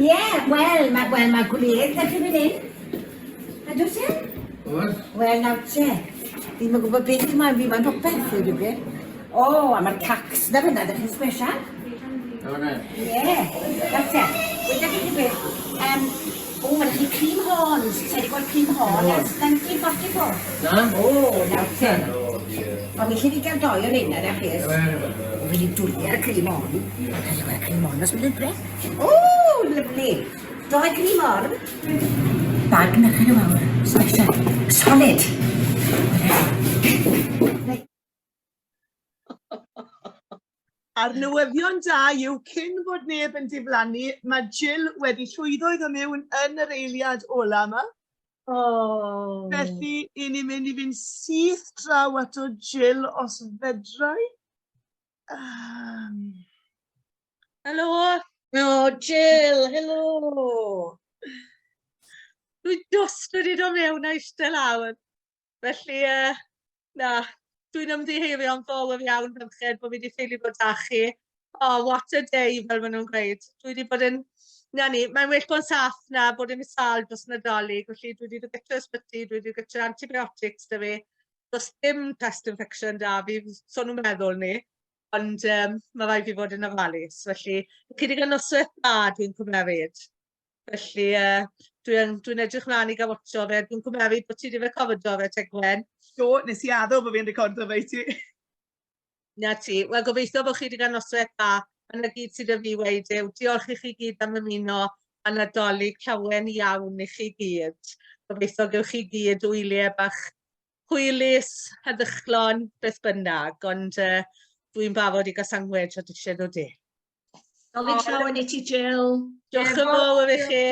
Ie, wel, mae wel, ma gwledd da chi fan hyn. A dwi te? Oes. Wel, nawr te. Fi'n yn gwybod beth i moyn, fi moyn popeth, i ddweud gwir. O, a mae'r cacs na fyna, da chi'n special. O, ne. Ie, nawr te. Weda chi chi beth. Um, o, mae chi cream horns. Sa i wedi gweld cream horn ers 1944. Na? O, nawr te. O, dear. Ond mi allu fi gael doi o'r un ar plîs. O, fi wedi dwlu ar y cream horn. Gael i gweld cream horn os mynd yn O, lyfli. Doi cream horn. Bag merched y wawr. Special. Solid. A'r newyddion da yw cyn bod neb yn diflannu, mae Jill wedi llwyddo i ddod mewn yn yr eiliad ola yma. Oh. Felly, i ni'n mynd i fynd syth draw ato Jill os fedrai. Um... Helo! Oh, Jill, helo! Dwi just wedi dod mewn a eistedd lawr. Felly, uh, na, dwi'n ymddiheurio'n fawr iawn ferched bod fi wedi ffeili bod â chi. Oh, what a day, fel maen nhw'n gweud. Dwi wedi bod yn... Na ni, mae'n well bod yn saff na bod yn sâl dros Nadolig, felly dwi wedi dod gytre ysbyty, dwi wedi gytre antibiotics da fi. Does dim chest infection da fi, so nhw'n meddwl ni. Ond um, mae rhaid fi fod yn ofalus. Felly, chi wedi cael noswaith dda, dwi'n cymeryd. Felly, uh, dwi'n dwi edrych mlaen i gael watcho fe. Dwi'n cymeryd bod ti wedi recordo fe, Tegwen. Do, nes i addo bod fi'n recordo fe i ti. Na ti. Wel, gobeithio bod chi wedi cael noswaith dda. A 'na gyd sydd 'da fi i weud yw diolch i chi gyd am ymuno a Nadolig llawen iawn i chi gyd. Gobeithio gewch chi gyd wyliau bach hwylus, heddychlon, beth bynnag. Ond uh, Dwi'n barod i gael sandwich a disied o de. Dolig llawen i ti, Jill. Diolch yn fawr i chi.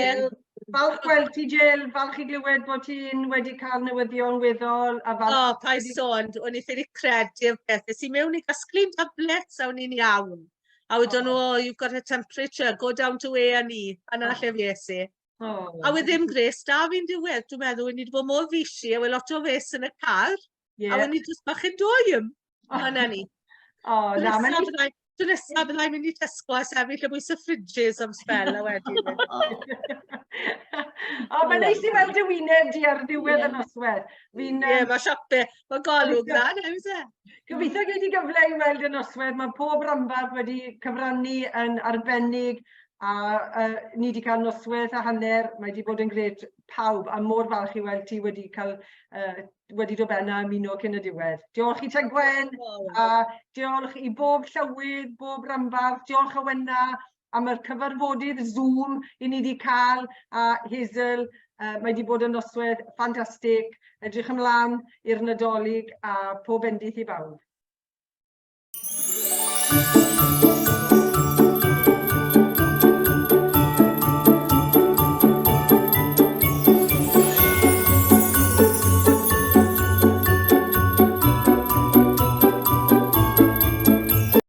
Falch gweld ti, Jill. Falch i glywed bod ti'n wedi cael newyddion weddol. A falch... O, oh, paid sôn, o'n i ffili credu'r peth. Es i mewn i gasglu'n tablets a o'n i'n iawn. A wedon nhw, oh, you've got a temperature, go down to A&E. A 'na lle fues i. Oh. A wedd ddim gres da fi'n diwedd, dwi'n meddwl, o'n i wedi bod mor fishi, a wedd lot o fes yn y car. A o'n i jyst bach yn dwym. A 'na ni. O, na, mae'n... Tro nesa bydda i'n mynd i Tesco a sefyll o bwys y fridges am sbel a wedyn. O, mae'n neis i weld dy wyneb di ar ddiwedd y noswaith. Fi'n... Ie, mae siope, mae golwg dda, neu e? Gobeithio gei di gyfle i weld y noswaith. Mae pob ranbarth wedi cyfrannu yn arbennig a uh, ni wedi cael noswaith a hanner. Mae wedi bod yn gret pawb a mor falch i weld ti wedi cael uh, wedi dod ben a ymuno cyn y diwedd. Diolch i Tegwen a diolch i bob llywydd, bob ranbarth, diolch Owenna am yr cyfarfodydd Zoom i ni wedi cael a Hazel, uh, mae wedi bod yn noswaith ffantastig. Edrych ymlaen i'r Nadolig a pob bendith i bawb.